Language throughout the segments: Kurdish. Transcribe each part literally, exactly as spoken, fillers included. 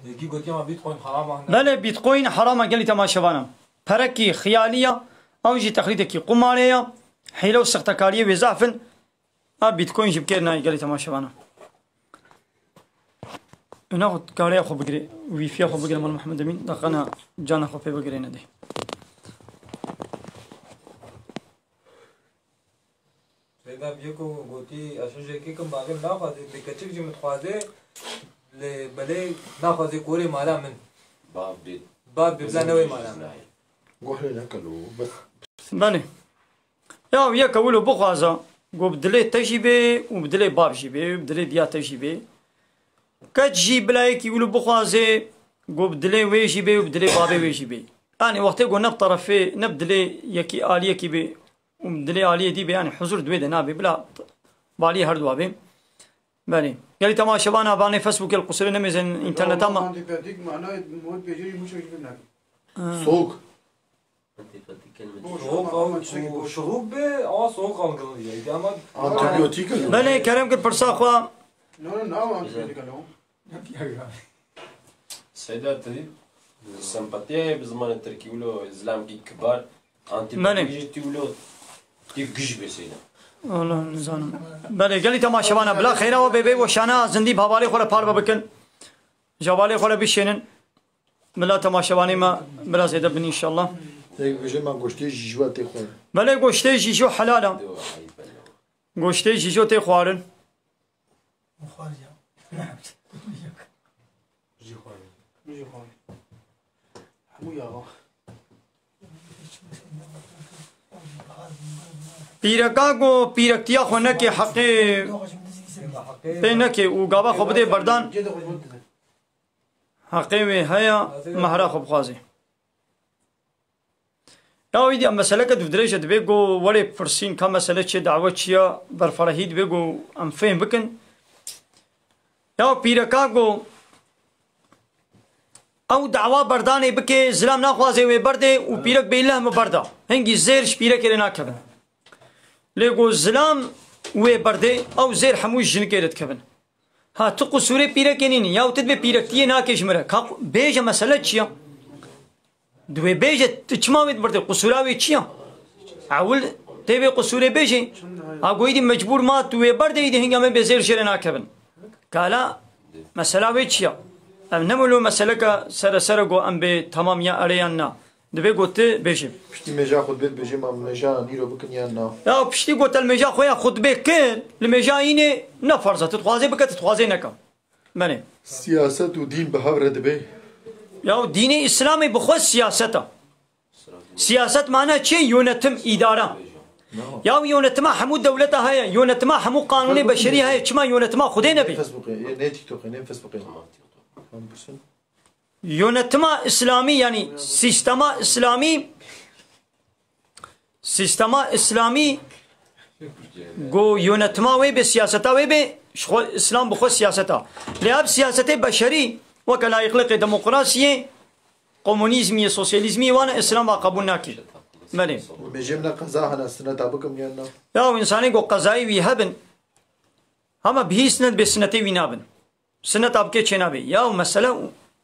Yekî gotiye ma Bitcoin heram e. Belê, Bitcoin heram e gelî temaşevana. Perekî xiyalî ya, ew jî texlîdekî qumarê ya. Hîle û sextekariyê wê zehf in. A Bitcoin jî bi kêr nayê gelî temaşevana. Ina xwe kareya xwe bigire, wîfiya xwe bigire, Mal Mihemed Emîn, deqana cana xwe pê bigire nedê. Seyda, bi yeko gotî, ez hijekê kim, bavê min naxwaze, lê keçik jî min dixwaze, lê belê naxwaze korê mala min. Bav bê. Bav bê, bila newê mala min. Guh lê nekelo, bes. Belê. Ya yeke wilo bixwaza, go bi dilê te jî bê û bi dilê bav jî bê û bi dilê diya te jî bê. Keç jî bila yekî wilo bixwaze, go bi dilê wê jî bê û bi dilê bavê wê jî bê. Yanî wextê go ne bi terefê, ne bi dilê yekî aliyekî bê û bi dilê aliyê dî bê, yanî huzur di wê de nabe, bila baliyê herduwa bê. Belê. Gelî temaşevana vanê Facebookê li qusûrê nemêzin înterneta me. Antibiotik manayê mod pêjê yumuşak jî binak. Ha. Soğuk. Antibiotik kelime. Soğuk al-, soğuk be, ama soğuk algılı diye. Ama antibiotik. Belê, kerem kir pirsa xwe. No, no, no, antibiotik alo. Seyda, tu sempatiya ye bi zimanê tirkî wilo, zilamkî kibar. Antî Belê. Jî tî wilo tî giş bê Seyda. Allah nizanim. Belê, gelî temaşevana bila xeyra we bê, bê weşana zindî bi hevalê xwe re parve bikin. Ji hevalê xwe re bişênin. Bila temaşevanê me bila zêde bin înşallah. Tek bêje me goştê jîjo tê xwarin. Belê, goştê jîjo helal e. Goştê jîjo tê xwarin. Buxar ya. Jî xwarin. Jî xwarin. Hemû ya. Pîreka ku pîrektiya xwe neke, heqê pê neke û gava xwe bide berdan, heqê wê heye mehra xwe bixwaze. Ya wî dî em meseleke dûvdirêj e, dibê ku werê pirsîn ka mesele çi ye, dawe çi ye, berferehî dibê ku em fêm bikin. Ya pîreka ku ew dawa berdanê bike, zilam naxwaze wê berdê û pîrek bê leh mi berda. Hingî zêr ji pîrekê re nakevin. Lê ku zilam wê berdê, ew zêr hemû ji jinikê re dikevin. Ha, tu qusûrê pîrekê nînî, ya tu dibê pîrektiyê nake ji min re. Ka bêje mesele çi ye? Di wê bêje, tu çima wê dibirdê? Qusûra wê çi ye? Ewil tê vê qusûrê bêjê. Ha, goyî dî mecbûr ma tu wê berdê, îdî hinga me bê zêr jê re nakevin. Kala, mesela wê çi ye? Ev ne wilo meseleke sere sere go em bê tamam ya erê yan na. Divê got tu bêjî. Piştî mêja xutbê dibêjê, ma mêja nîro bikin yan na? Ya piştî got el mêja xwe ya xutbê kin, li mêja înê ne ferz e. Tu dixwazê bike, tu dixwazê neke. Belê. Siyaset û dîn bi hev re dibe? Ya dînê Îslamê bi xwe siyaset e. Siyaset mana çi? Yönetim, îdara. Ya yönetima hemû dewleta heye, yönetima hemû qanûnê beşerî heye. Çima yönetima Xwedê nebê? Ne Facebookê, ne TikTokê, ne Facebookê. Yönetima İslami, yani sistema İslami, sistema İslami go yönetima wê be, siyaseta wê be, ji xwe, İslam bi xwe siyaseta. Lê ev siyasetê beşerî, weke layıklıkê demokrasiyê, komunîzmiyê, sosyalîzmiyê wan e, İslam va qebûl nake. Belê. Bêjê min qeza hene, sineta bikim yan na? Ya insanê go qezayê wî hebin, hema bihî sinet bê, sinetê wî nabin. Sineta bike çê nabe. Ya mesele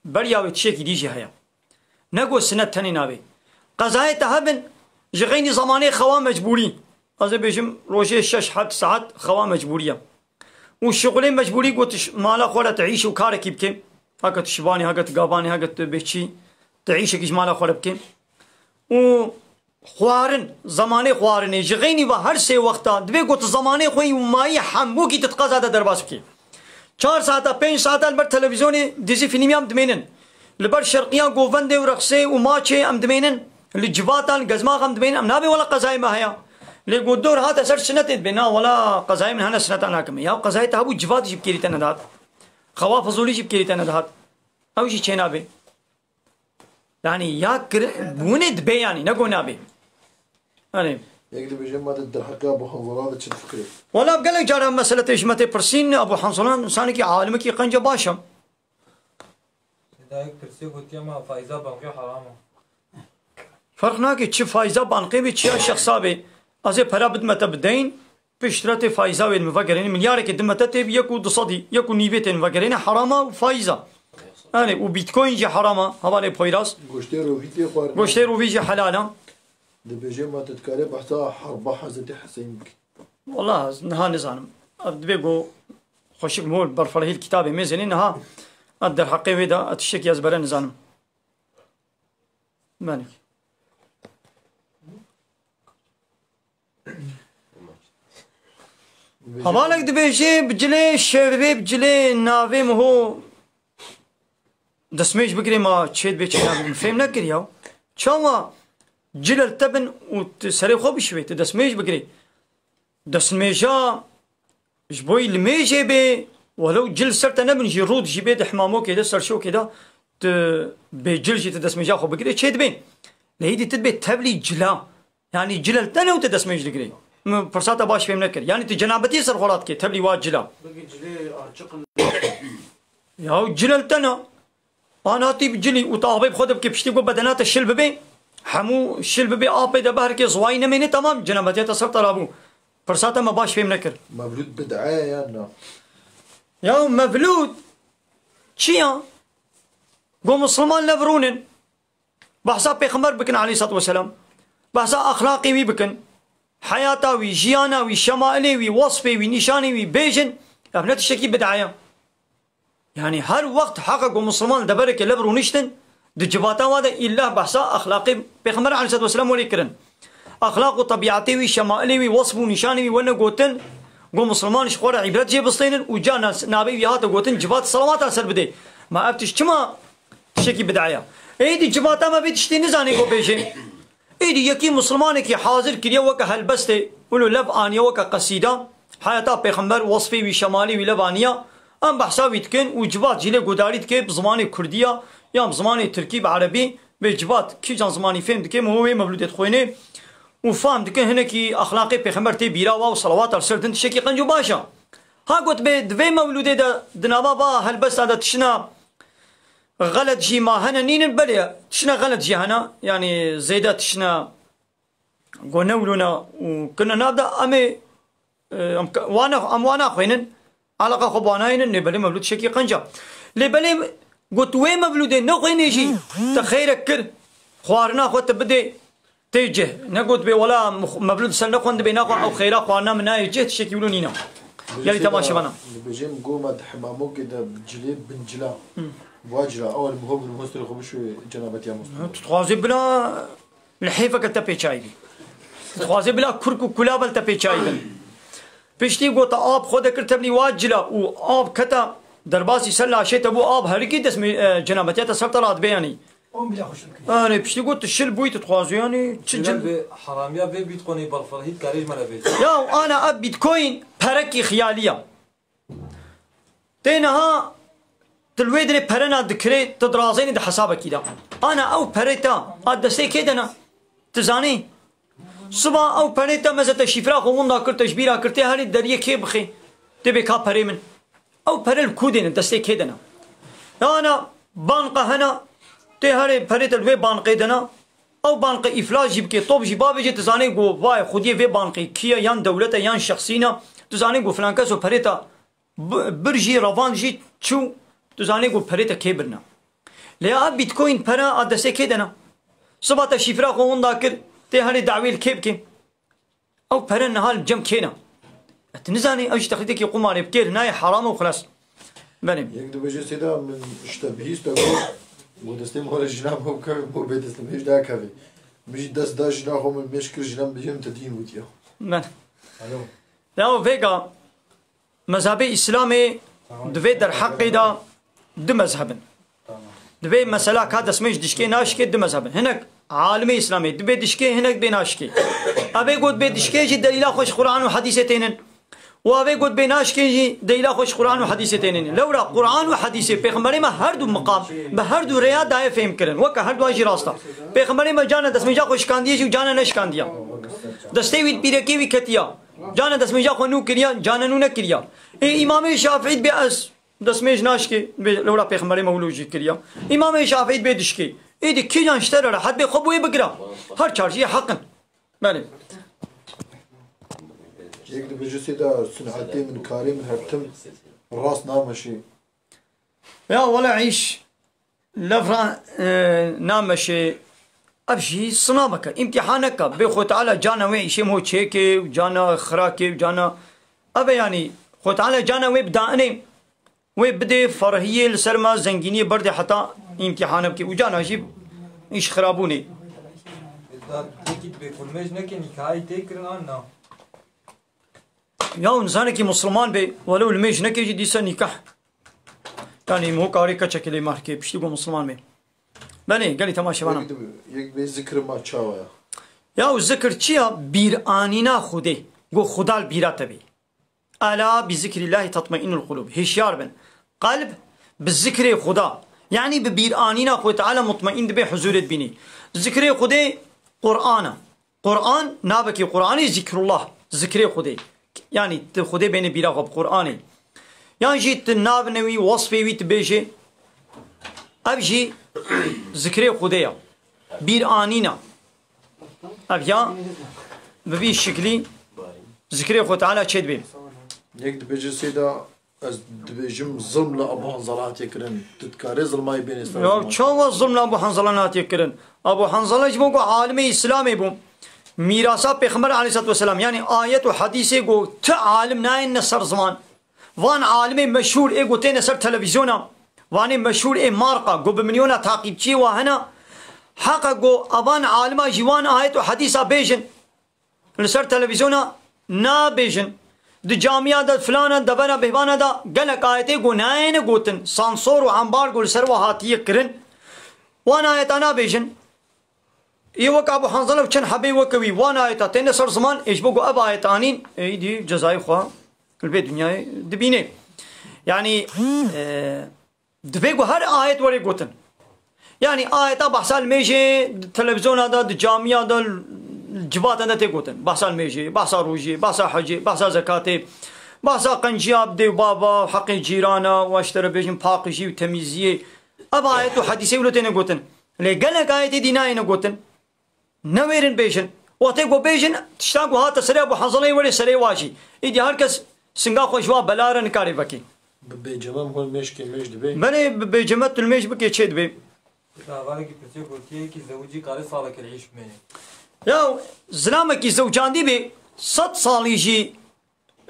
beriya wê tiştekî dî jî heye. Ne go sinet tenê nabe. Qezayê te hebin, ji xeynî zemanê xewa mecbûrî. Ez ê bêjim rojê şeş heft saet xewa mecbûrî ye. Û şixulê mecbûrî got tu ş-, mala xwe re tu îş û karekî bike. Heke tu şivanî, heke tu gavanî, heke tu bêçî, tu îşekî ji mala xwe re bike. Û Xwarin, zemanê xwarinê, ji xeynî ve her sê wexta, divê ku tu zemanê xwe yî û mayî hemûkî tu di qeza de derbas bikî. Çar saeta, pênc saeta li ber televîzyonê dizî fîlmiyan dimênin. Li ber şerqiyan govendê û rexsê û maçê em dimênin. Li civatan, li gezmax em dimênin. Em nabê wela qezayê me heye. Lê ku dor hate ser sinetê dibê, na wela qezayê min hene sineta nakim. Ya qezayê te hebû civat jî bi kêrî te nedihat. Xewa Fizûlî jî bi kêrî te nedihat. Ew jî çênabê. Yani ya kir-, bûnê dibe yani, ne go nabe. Yani. Yek dibêje ma di derheqê Abu Hanzala de çi difikirî? Wala gelek cara mesele tê ji me tê pirsîn, Abu Hanzala insanekî alimekî qenca baş e. Dayik pirsê gotiye ma faiza bankê heram e. Ferq nake çi faiza bankê be, çi ya şexsa be. Ez ê pera bidime te bideyn. Piştre tê faiza wê min vegerêne, milyarekê dime te tê bi yek û du sedî, yek û nîvê tên vegerêne, herama û faiza. Yanî û Bitcoin jî heram e, hevalê Poyraz. Goştê rovî tê xwarin. Goştê rovî jî helal e. Dibêje ma tu dikarê behsa herba Hezretî Heseyîn bikî. Wala niha nizanim. Ev dibê ku xweşik mol berfirehî li kitabê mêzenê niha ev derheqê wê de ev tiştekî ez bere nizanim. Belê. Hevalek dibêje bi cilê şevê, bi cilê navê miho destmêj bigirê ma çê dibê çê nabê min fêm nekir ya. Çawa cil li te bin û tu serê xwe bişivê, tu destmêj bigirê. Destmêja ji bo limêjê bê, welew cil ser te nebin jî rût jî bê di hemamokê de, serşokê de, tu bê cil jî tu destmêja xwe bigirê çê dibê. Lê êdî tu dibê tevlî cila. Yanî cil li te ne û tu destmêj digirê. Min pirsa te baş fêm nekir. Yanî tu cenabetiyê ser xwe radikê tevlî wa cila. Belkî cilê arçiq in. Ya cil li te ne. An hatî bi cilî û tu avê bi xwe de bikê piştî ku bedena te şil bibe. Hemû şil bibe apê de behrikê ziwayî nemêne, temam, cenabetiya te ser te rabû. Pirsa te me baş fêm nekir. Mevlûd bid'e ye yan na? Ya mevlûd çi ya? Go misilman lev rûnin. Behsa Pêxember bikin aleyhissalatu vesselam. Behsa exlaqê wî bikin. Heyata wî, jiyana wî, şemailê wî, wesfê wî, nîşanê wî bêjin. Ev ne tiştekî bid'e ye. Yanî her wext heqa ku misilman li deverekê lev rûniştin, di civata wa de îlla behsa exlaqê Pêxember aleyhissalatu vesselam welê kirin. Exlaq û tebîetê wî, şemailê wî, wesf û nîşanê wî wene gotin, ku misilman ji xwe re îbret jê bistênin û carna navê wî hate gotin, civat selawata ser bidê. Ma ev tişt çima tiştekî bid'e ye? Êdî civata me vê tiştê nizanê ku bêjê. Êdî yekî misilmanekî hazir kiriye weke helbestê, wilo lev aniye weke qesîda, heyata Pêxember, wesfê wî, şemalê wî lev aniye, em behsa wî dikin û civat jî lê guhdarî dike bi zimanê kurdî ya, yan bi zimanê tirkî, bi erebî, vê civat kîjan zimanî fêm dike, miho wê mevlûdê dixwêne û fam dikin hinekî exlaqê Pêxember tê bîra wa û selawata li ser din tiştekî qenc û baş e. Ha got bê di vê mevlûdê de di nava va helbesta de tişina Xelet jî ma hene nînin, belê tiştine xelet jî hene. Yanî zêde tiştine go newlûne û kirine nav de em ê, e, em ke-, wana, em wana xwênin. Eleqa xwe banayênin, lê belê mevlûd tiştekî qenc e. Lê belê got wê mevlûdê nexwênê jî te xeyrek kir, xwarina xwe te bidê, tê cih. Negot bê wela mix-, mevlûd ser nexwendibê, naxwe ew xeyra xwarina min nayê cih, tiştekî wilo nîne. Gelî temaşevana. Dibêjê min go me di hemamokê de cilê bin cila. Hı. Wa cila, ew li miho bin miho serê xwe bişûyê cenabetiya Mustafa. Tu dixwazê bila lihêfeke te pê çayî bî. Tu dixwazê bila kurk û kulavel te pê çayî bin. Piştî go te ab xwe dekir tevlî wa cila û ab keta derbasî ser laşê te bû ab herikî destmê, e, cenabetiya te ser te radibê yanî. Wan bila xweş dikir. Erê, piştî got tu şil bûyî, tu dixwazî yanî çi cil. Vê heramiya vê bitcoinê balfirehî dikarê ji me re bêje. Ya ana ev bitcoin perekî xiyalî ya. Tê niha tu li wê dirê perena dikirê, tu dirazênî di hesabekî de. Ana ew perê te a destê kê de ne? Tu zanî? Siba ew perê te meze te şîfra xwe winda kir, te ji bîra kir, tê herî deriyê kê bixê? Tê bê ka perê min. Ew pere li ku dêne, destê kê de ne? Yana banqa hene, tê herê perê te li vê banqê de ne? Ew banqe îflas jî bike, top jî bavêje, tu zanê ku vay xwediyê vê banqê kî ye, yan dewlet e, yan şexsî ne. Tu zanê ku filan keso perê te bi-, bir jî, revan jî çû, tu zanê ku perê te kê birine. Lê ya ev bitcoin pere a destê kê de ne? Siba te şîfra xwe winda kir, tê herê dawê li kê bike? Ew pere niha li cem kê ne? E, tu nizanî, ew jî texlîdekî qumarê bi kê re nayê, heram e û xilas. Belê. Yek dibêje sêda min ji te bihîst e got, got destê min xwe re jina bo bikeve, bo bê destê min hêj dakeve. Min jî dest da jina xwe, min mêj kir, jina min bêje min te dîn gotiya. Belê. Alo. Ya vêga mezhebê Îslamê di vê derheqê de du mezheb in. Tamam. Di vê mesela ka destmêj dişkê naşkê du mezheb in. Hinek alimê Îslamê dibê dişkê, hinek bê naşkê. Evê got bê dişkê jî delîla xwe ji Quran û Hedîsê tênin. Û evê got bê naşkê jî delîla xwe ji Quran û Hedîsê tênin. Lewra Quran û Hedîsê Pêxemberê me her du miqam, bi her du rêya daye fêm kirin. Weke her duan jî rast e. Pêxemberê me cana destmêja xwe şikandiye jî û cana neşikandiye. Destê wî di pîrekê wî ketiya. Cana destmêja xwe nû kiriya, cana nû nekiriya. Ê Îmamê Şafîî dibê ez destmêj naşkê, dibê lewra Pêxemberê me wilo jî kiriya. Îmamê Şafîî dibê dişkê. Êdî kîjan ji te re rehet bê xwe bi wê bigire. Her çar jî heq in. Belê. Yek dibêje sêda sinetê min, karê min her tim rast nameşê. Ya wele îş, levra, e, nameşê, ev jî sinameke, îmtîhaneke. Bê Xwe Teala cana wê îşê ho çêkê û cana xirakê û cana, ev e yanî, Xwe Teala cana wê bidainê, wê bidê ferhiyê li ser me, zengîniyê berdê heta îmtîhane bikê. Û cana jî îş xirabûnê. Da tekî dibê ku limêj neke nîkahayî tê kirin an na? Ya û nizanekî Musliman bê, welew limêj neke jî dîsa nîkah. Yanî ho karê keçekê lê mahr ke, piştî ku Musliman bê. Belê, gelî temaşevana. Yek dibê, yek dibê zikr ma çawa ya? Ya û zikr çi ya? Bîranîna Xwedê. Go Xuda li bîra te bê. Ela bi zikrîllahî tatmeinnul qulûb. Hişyar bin. Qelb bi zikrê Xuda, yanî bi bîranîna Xwedê Teala mutmeîn dibe, huzûrê dibînî. Zikrê Xwedê Qur'an e. Qur'an, navekî Qur'anê zikrullah, zikrê Xwedê. Yanî tu Xwedê bêne bîra xwe bi Qur'anê. Yan jî tu navine wî, wesfê wî tu bêjê. Ev jî zikrê Xwedê ya. Bîranîna. Ev ya bi vî şiklî zikrê Xwe Teala çêdibe. Yek dibêje sêda, ez dibêjim zilm li Abu Hanzala hatiye kirin. Tu dikarê zilmayê bênê ser Ya ziman? Çawa zilm li Abu Hanzala nehatiye kirin? Abu Hanzala ji bo ku alimê Îslamê bû. Mîrasa Pêxember aleyhissalatu vesselam, yanî ayet û hedîsê ku ti alim nayêne ser ziman. Van alimê meşhûr ê ku têne ser televîzyona, vanê meşhûr ê marqa, ku bi milyona taqîbçiyê wa hene, heqa ku evan alima jî wan ayet û hedîsa bêjin, li ser televîzyona nabêjin. Di camiya de, filana, devera bêhvana de gelek ayetê ku nayêne gotin, sansor û ambargo li ser wa hatiye kirin. Wan ayeta nabêjin. Ê wek Abu Hanzala û çend hebê weke wî wan ayeta têne ser ziman, ê ji bo ku ev ayet anîn, ê îdî cezayê xwe li vê dinyayê dibînê. Yanî, e, divê ku her ayet were gotin. Yanî ayeta behsa limêjê di televîzyona de, di camiya de, li civata de tê gotin. Behsa limêjê, behsa rojê, behsa hecê, behsa zekatê, behsa qenciya bi dê û bava, heqê cîrana, û ji te re bêjin paqijî û temîziyê. Ev ayet û hedîsê wilo têne gotin. Lê gelek ayetê dî nayêne gotin. Newêrin bêjin. Wextê ku bêjin, tişta ku hate serê Ebu Hanzaleyê were serê wa jî. Îdî her kes singa xwe ji wa bela re nikare vekê. Bi bêceme hûn mêşkê mêj dibê? Belê, bi bêceme tu li mêj bikê çê dibê. Hevalekî pirsê ku tiyekî zewicî kare salekê li îş bimêne? Ya zilamekî zewcandî bê, sed salî jî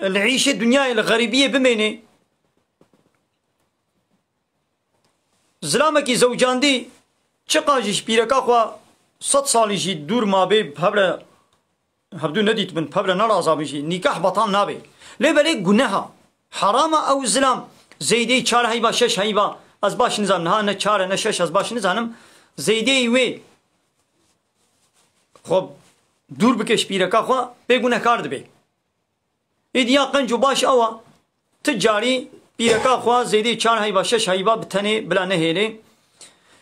li îşê dinyayê li xerîbiyê bimêne. Zilamekî zewcandî çiqa jî ji pîreka xwe sed salî jî dûr mabê, bi hev re hevdû nedîtibin, bi hev re nerazabin jî, nîkah betal nabe. Lê belê guneha, herama ew zilam, zeydê çar heyva, şeş heyva, ez baş nizanim, niha ne çar e, ne şeş, ez baş nizanim, zeydeyî wê xwe dûr bike ji pîreka xwe, bê gunehkar dibe. Êdî ya qenc û baş ew a, ti carî pîreka xwe zêdî çar heyva, şeş heyva bi tenê bila nehêlê.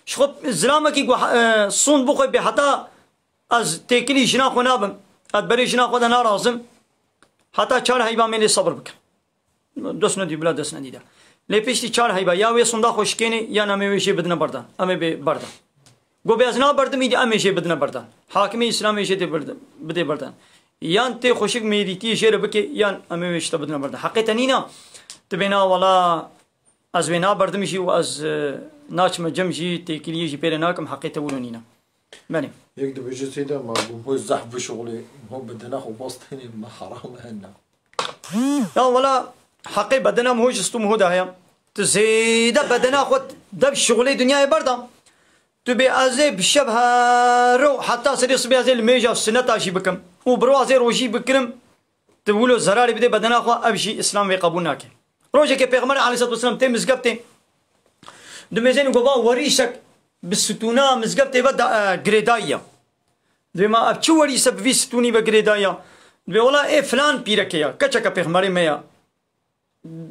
Ji xwe zilamekî ku, e, sûnd bixwe bê heta ez têkilî jina xwe nabim, ez berê jina xwe de narazim, heta çar heyva mêlê sebir bikim. Dest nedî bila dest nedî de. Lê piştî çar heyva ya wê sûnda xwe şikênê, yan em ê wê jê bidine berdan. Em ê bê berdan. Go bê ez naberdim, îdî em ê jê bidine berdan. Hakimê Îslamê jê tê bird-, bidê berdan. Yan tê xweşik mêrîtiyê jê re bike, yan em ê wê ji te bidine berdan. Heqê te nîna, tu bê na wela ez wê naberdim jî û ez, e, naçime cem jî, têkiliyê jî pê re nakim, heqê te wilo nîne. Belê. Yek dibêje seyda ma bûm ho zehf bişuxulê, ho bedena xwe bastênê, me heram e na. Ya wela heqê bedena min ho ji stûm ho de heye. Tu zêde bedena xwe dev şixulê dinyayê berda. Tu bê ez ê bi şev hero heta serê sibê ez ê limêja suneta jî bikim. Û bi ro ez ê rojî bikirim. Tu wilo zerarê bidê bedena xwe, ev jî Îslam vê qebûl nake. Rojekê Pêxember aleyhisselatu vesselam tê mizgeftê. Dimêzên gova werîsek bi stûna mizgeftê ve da, e, girêdayî ye. Dibê ma ev çi werîse bi vî stûnî ve girêdayî ye? Dibê wela ê filan pîrekê ye, keçeke Pêxemberê me ye.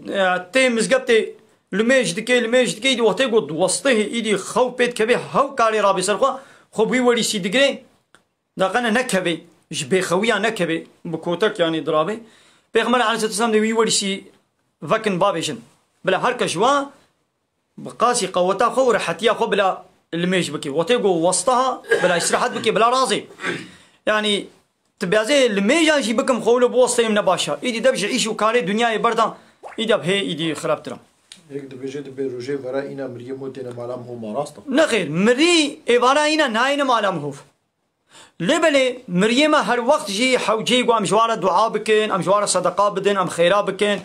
E, tê mizgeftê limêj dike, limêj dike, îdî wextê got westihê, îdî xew pê dikeve, hew karê rabê ser xwe, xwe bi wî werîsî digirê. Daqene nekevê, ji bêxewiya nekevê, bi kotek yanî dirabê. Pêxember aleyhisselatu vesselam dê wî werîsî vekin bavêjin. Bila her kes ji wa bi qasî qeweta xwe û rehetiya xwe bila limêj bike. Wextê ku westaha bila îstirahet bike, bila razê. Yanî tu bêzê limêjan jî bikim xwe wilo biwesteyim ne baş e. Îdî dev ji îş û karê dinyayê berda, îdî ev hê îdî xirabtir e. Yek dibêje, dibê rojê vera îna miriyê motê ne mala mihov ma rast e? Nexêr, mirî êvara îna nayêne mala mihov. Lê belê, miriyê me her wext jî hewceyê ku em ji wa re dua bikin, em ji wa re sedeqa bidin, em xêra bikin.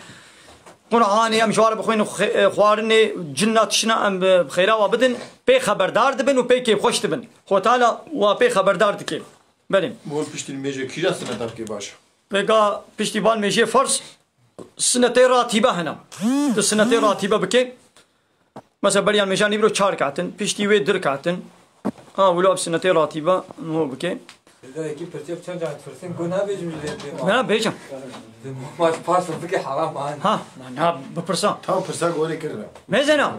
Qur'anê em ji wa re bixwînin, xwe-, xwarinê, cinna tiştine em bi xêra wa bidin, pê xeberdar dibin û pê kêfxweş dibin. Xwe Teala wa pê xeberdar dike. Belê. Mor piştî nimêjê kîja sineta bikê baş e? Vêga piştî van mêjê ferz sinetê ratîbe hene. Tu sinetê ratîbe bikê. Mesela beriya mêja nîvro çar katin, piştî wê dir katin. Ha, wilo ev sinetê ratîbe niho bikê. Leyla, yekî pirsê bi çend can dipirsin, ku nabêjim ji vê pê ma. Ne, bêjim. Dê ma ji paş bike heram an. Ha, na, na, bipirsa. Tamam, pirsa gorê kirine. Mêzena.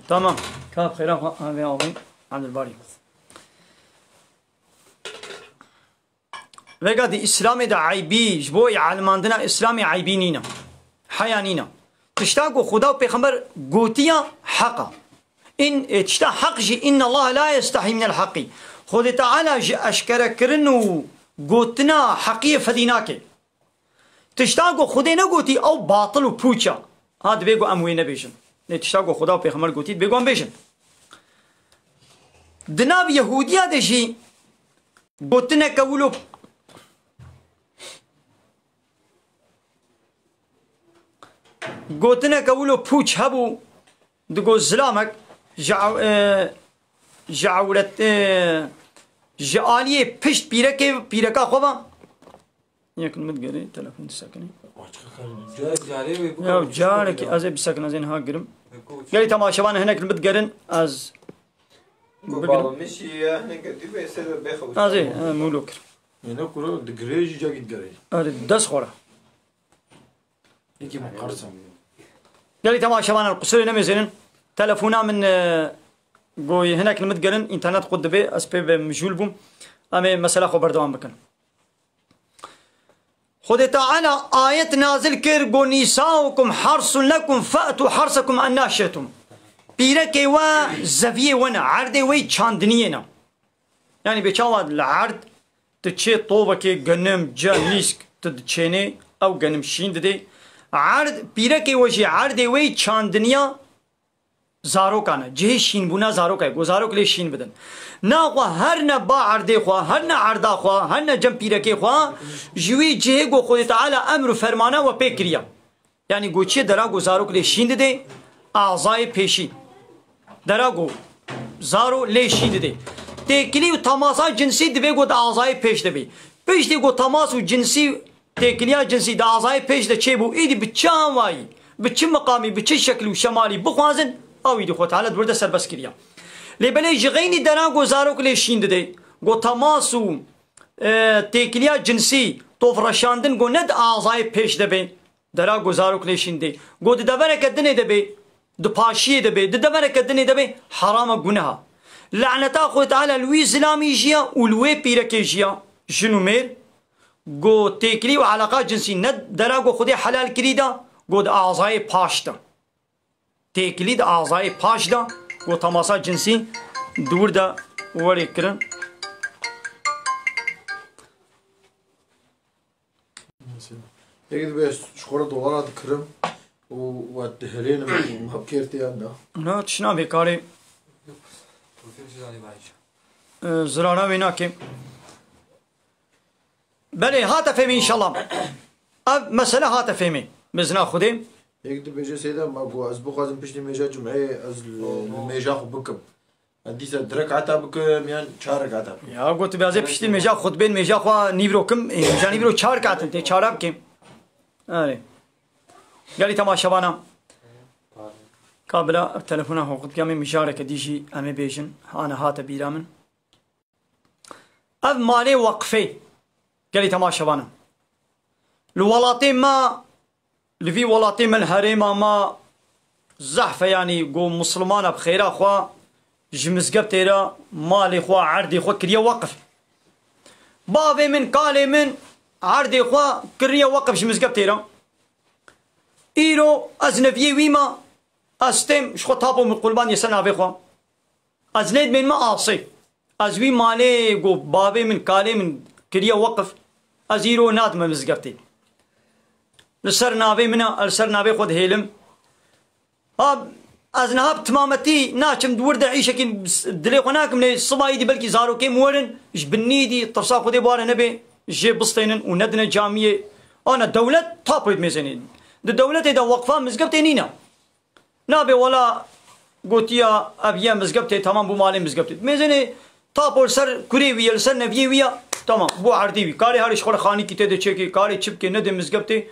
Tamam. Ka xêra xwe, ha, vê avê. Abdülbari. Vêga di Îslamê de eybî, ji bo elimandina Îslamê eybî nîne. Heya nîne. Tişta ku Xuda û Pêxember gotiya heq e. În, e, tişta heq jî, inna Allah la yestehî minel heqî. Xwedê Teala ji eşkerekirin û gotina heqiyê fedî nake. Tişta ku Xwedê negotî, ew batil û pûç e. Ha, divê ku em wê nebêjin. Lê tişta ku Xuda û Pêxember gotî, divê ku em bêjin. Di nav Yehûdiya de jî gotineke wilo, gotineke wilo pûç hebû, digot zilamek ji ew-, e, ji ewret, e, ji aliyê pişt pîrekê, pîreka xwe ve. Yek min digerê, telefon disekinî. Carê carê wê bikeve. Ya carekî ez ê bisekin, ez ê niha girim. Gelî temaşevan hinek min digerin, ez Ku bigirim. Baba min şî ya, hineke dî bê sê de bêxe. Ez ê, e, mûlo kir. Yine kuro digirê jî cagî digerê. Erê, dest xwe re. Yekî min qers e. Gelî temaşevan, qusûrê nemêzênin. Telefona min, e, goyê hinek min digerin, înternet qut dibe, ez pê ve mijûl bûm. Em ê mesela xwe berdewam bikin. Xwedê Teala ayet nazil kir, got, "Nisaukum harsun lekum fe'tu harsakum enna şi'tum." Pîrekê we zeviyê we ne, erdê we çandiniyê ne. Yanî bê çawa li erd tu çê tovekê genim, ce, nîsk tu diçênê, ew genim şîn didê. Erd, pîrekê we jî erdê we çandiniya zarokan e. Cihê şînbûna zaroka ye. Ku zarok lê şîn bidin. Naxwe her ne ba erdê xwe, her ne erda xwe, her ne cem pîrekê xwe, ji wî cihê ku Xwedê Teala emr û fermana we pê kiriye. Yanî ku çi dera ku zarok lê şîn didê, azayê pêşî. Dera ku zaro lê şîn didê. Têkilî û temasa cinsî divê ku di azayê pêş de bê. Piştî ku temas û cinsî Têkiliya cinsî di azayê pêş de çêbû, îdî bi çi awayî, bi çi miqamî, bi çi şekil û şemalî bixwazin, ew îdî Xwedê Teala di wir de serbest kiriya. Lê belê ji xeynî dera ku zarok lê şîn didê, ku temas û, e, têkiliya cinsî, tofreşandin ku ne di azayê pêş de bê, dera ku zarok lê şîn dê, ku di devereke dinê de bê, di paşiyê de bê, di devereke dinê de bê, heram e, guneh e. Laneta Xwedê Teala li wî zilamî jî ya û li wê pîrekê jî ya, jin û mêr, Go têkilî û eleqa cinsî ne dera go Xwedê helal kirî de, go di azayê paş de. Têkilî di azayê paş de, go temasa cinsî di wir de werê kirin. Yek dibe ji xwe re dolara dikirim û we dihilênim û me bi kêr tê yan na. Na, tişt nabê karê. E, zirara wê nake. Belê, hate fêmê înşallah. Ev mesele hate fêmê. Bi izna Xwedê. Yek dibêje Seyda, ma ku ez bixwazim piştî mêja cumeyê ez li, li mêja xwe bikim. Ez dîsa di rekata bikim yan çar rekata bikim. Ya, got, bi ez ê piştî mêja xutbên mêja xwe nîvro kim, ê, mêja nîvro çar katin, tê çara bikim. Erê. Gelî temaşevana. Ka bila ev telefona xwe xutbiya min mijareke dî jî em ê bêjin. Hane hate bîra min. Ev malê weqfê, gelî temaşevan in. Li welatê me, li vî welatê me, li herêma me zehf e, yanî ku misilmana bi xêra xwe ji mizgeftê re malê xwe, erdê xwe kiriye weqf. Bavê min, kalê min erdê xwe kiriye weqf ji mizgeftê re. Îro ez neviyê wî me, ez têm ji xwe tapo min qurban ye ser navê xwe. Ez lê dimênime asê. Ez wî malê ku bavê min, kalê min kiriye weqf, ez îro nadime mizgeftê. Li ser navê min e, li ser navê xwe dihêlim. Ha, ez niha bi timametî naçim di wir de îşekî dilê xwe nakim, lê siba îdî belkî zarokê min werin, ji binî dî tirsa Xwedê bi wan re nebe, jê bistênin û nedine camiyê. Ana dewlet tapoyê dimêzenê. Di dewletê de weqfa mizgeftê nîne. Nabe wela gotiya ev ye mizgeftê, tamam bû malê mizgeftê. Dimêzenê tapo li ser kurê wî ye, li ser neviyê wî ye, tamam bû erdê wî. Karê herî ji xwe re xanîkî tê de çêkê, karê çi bike, nedê mizgeftê.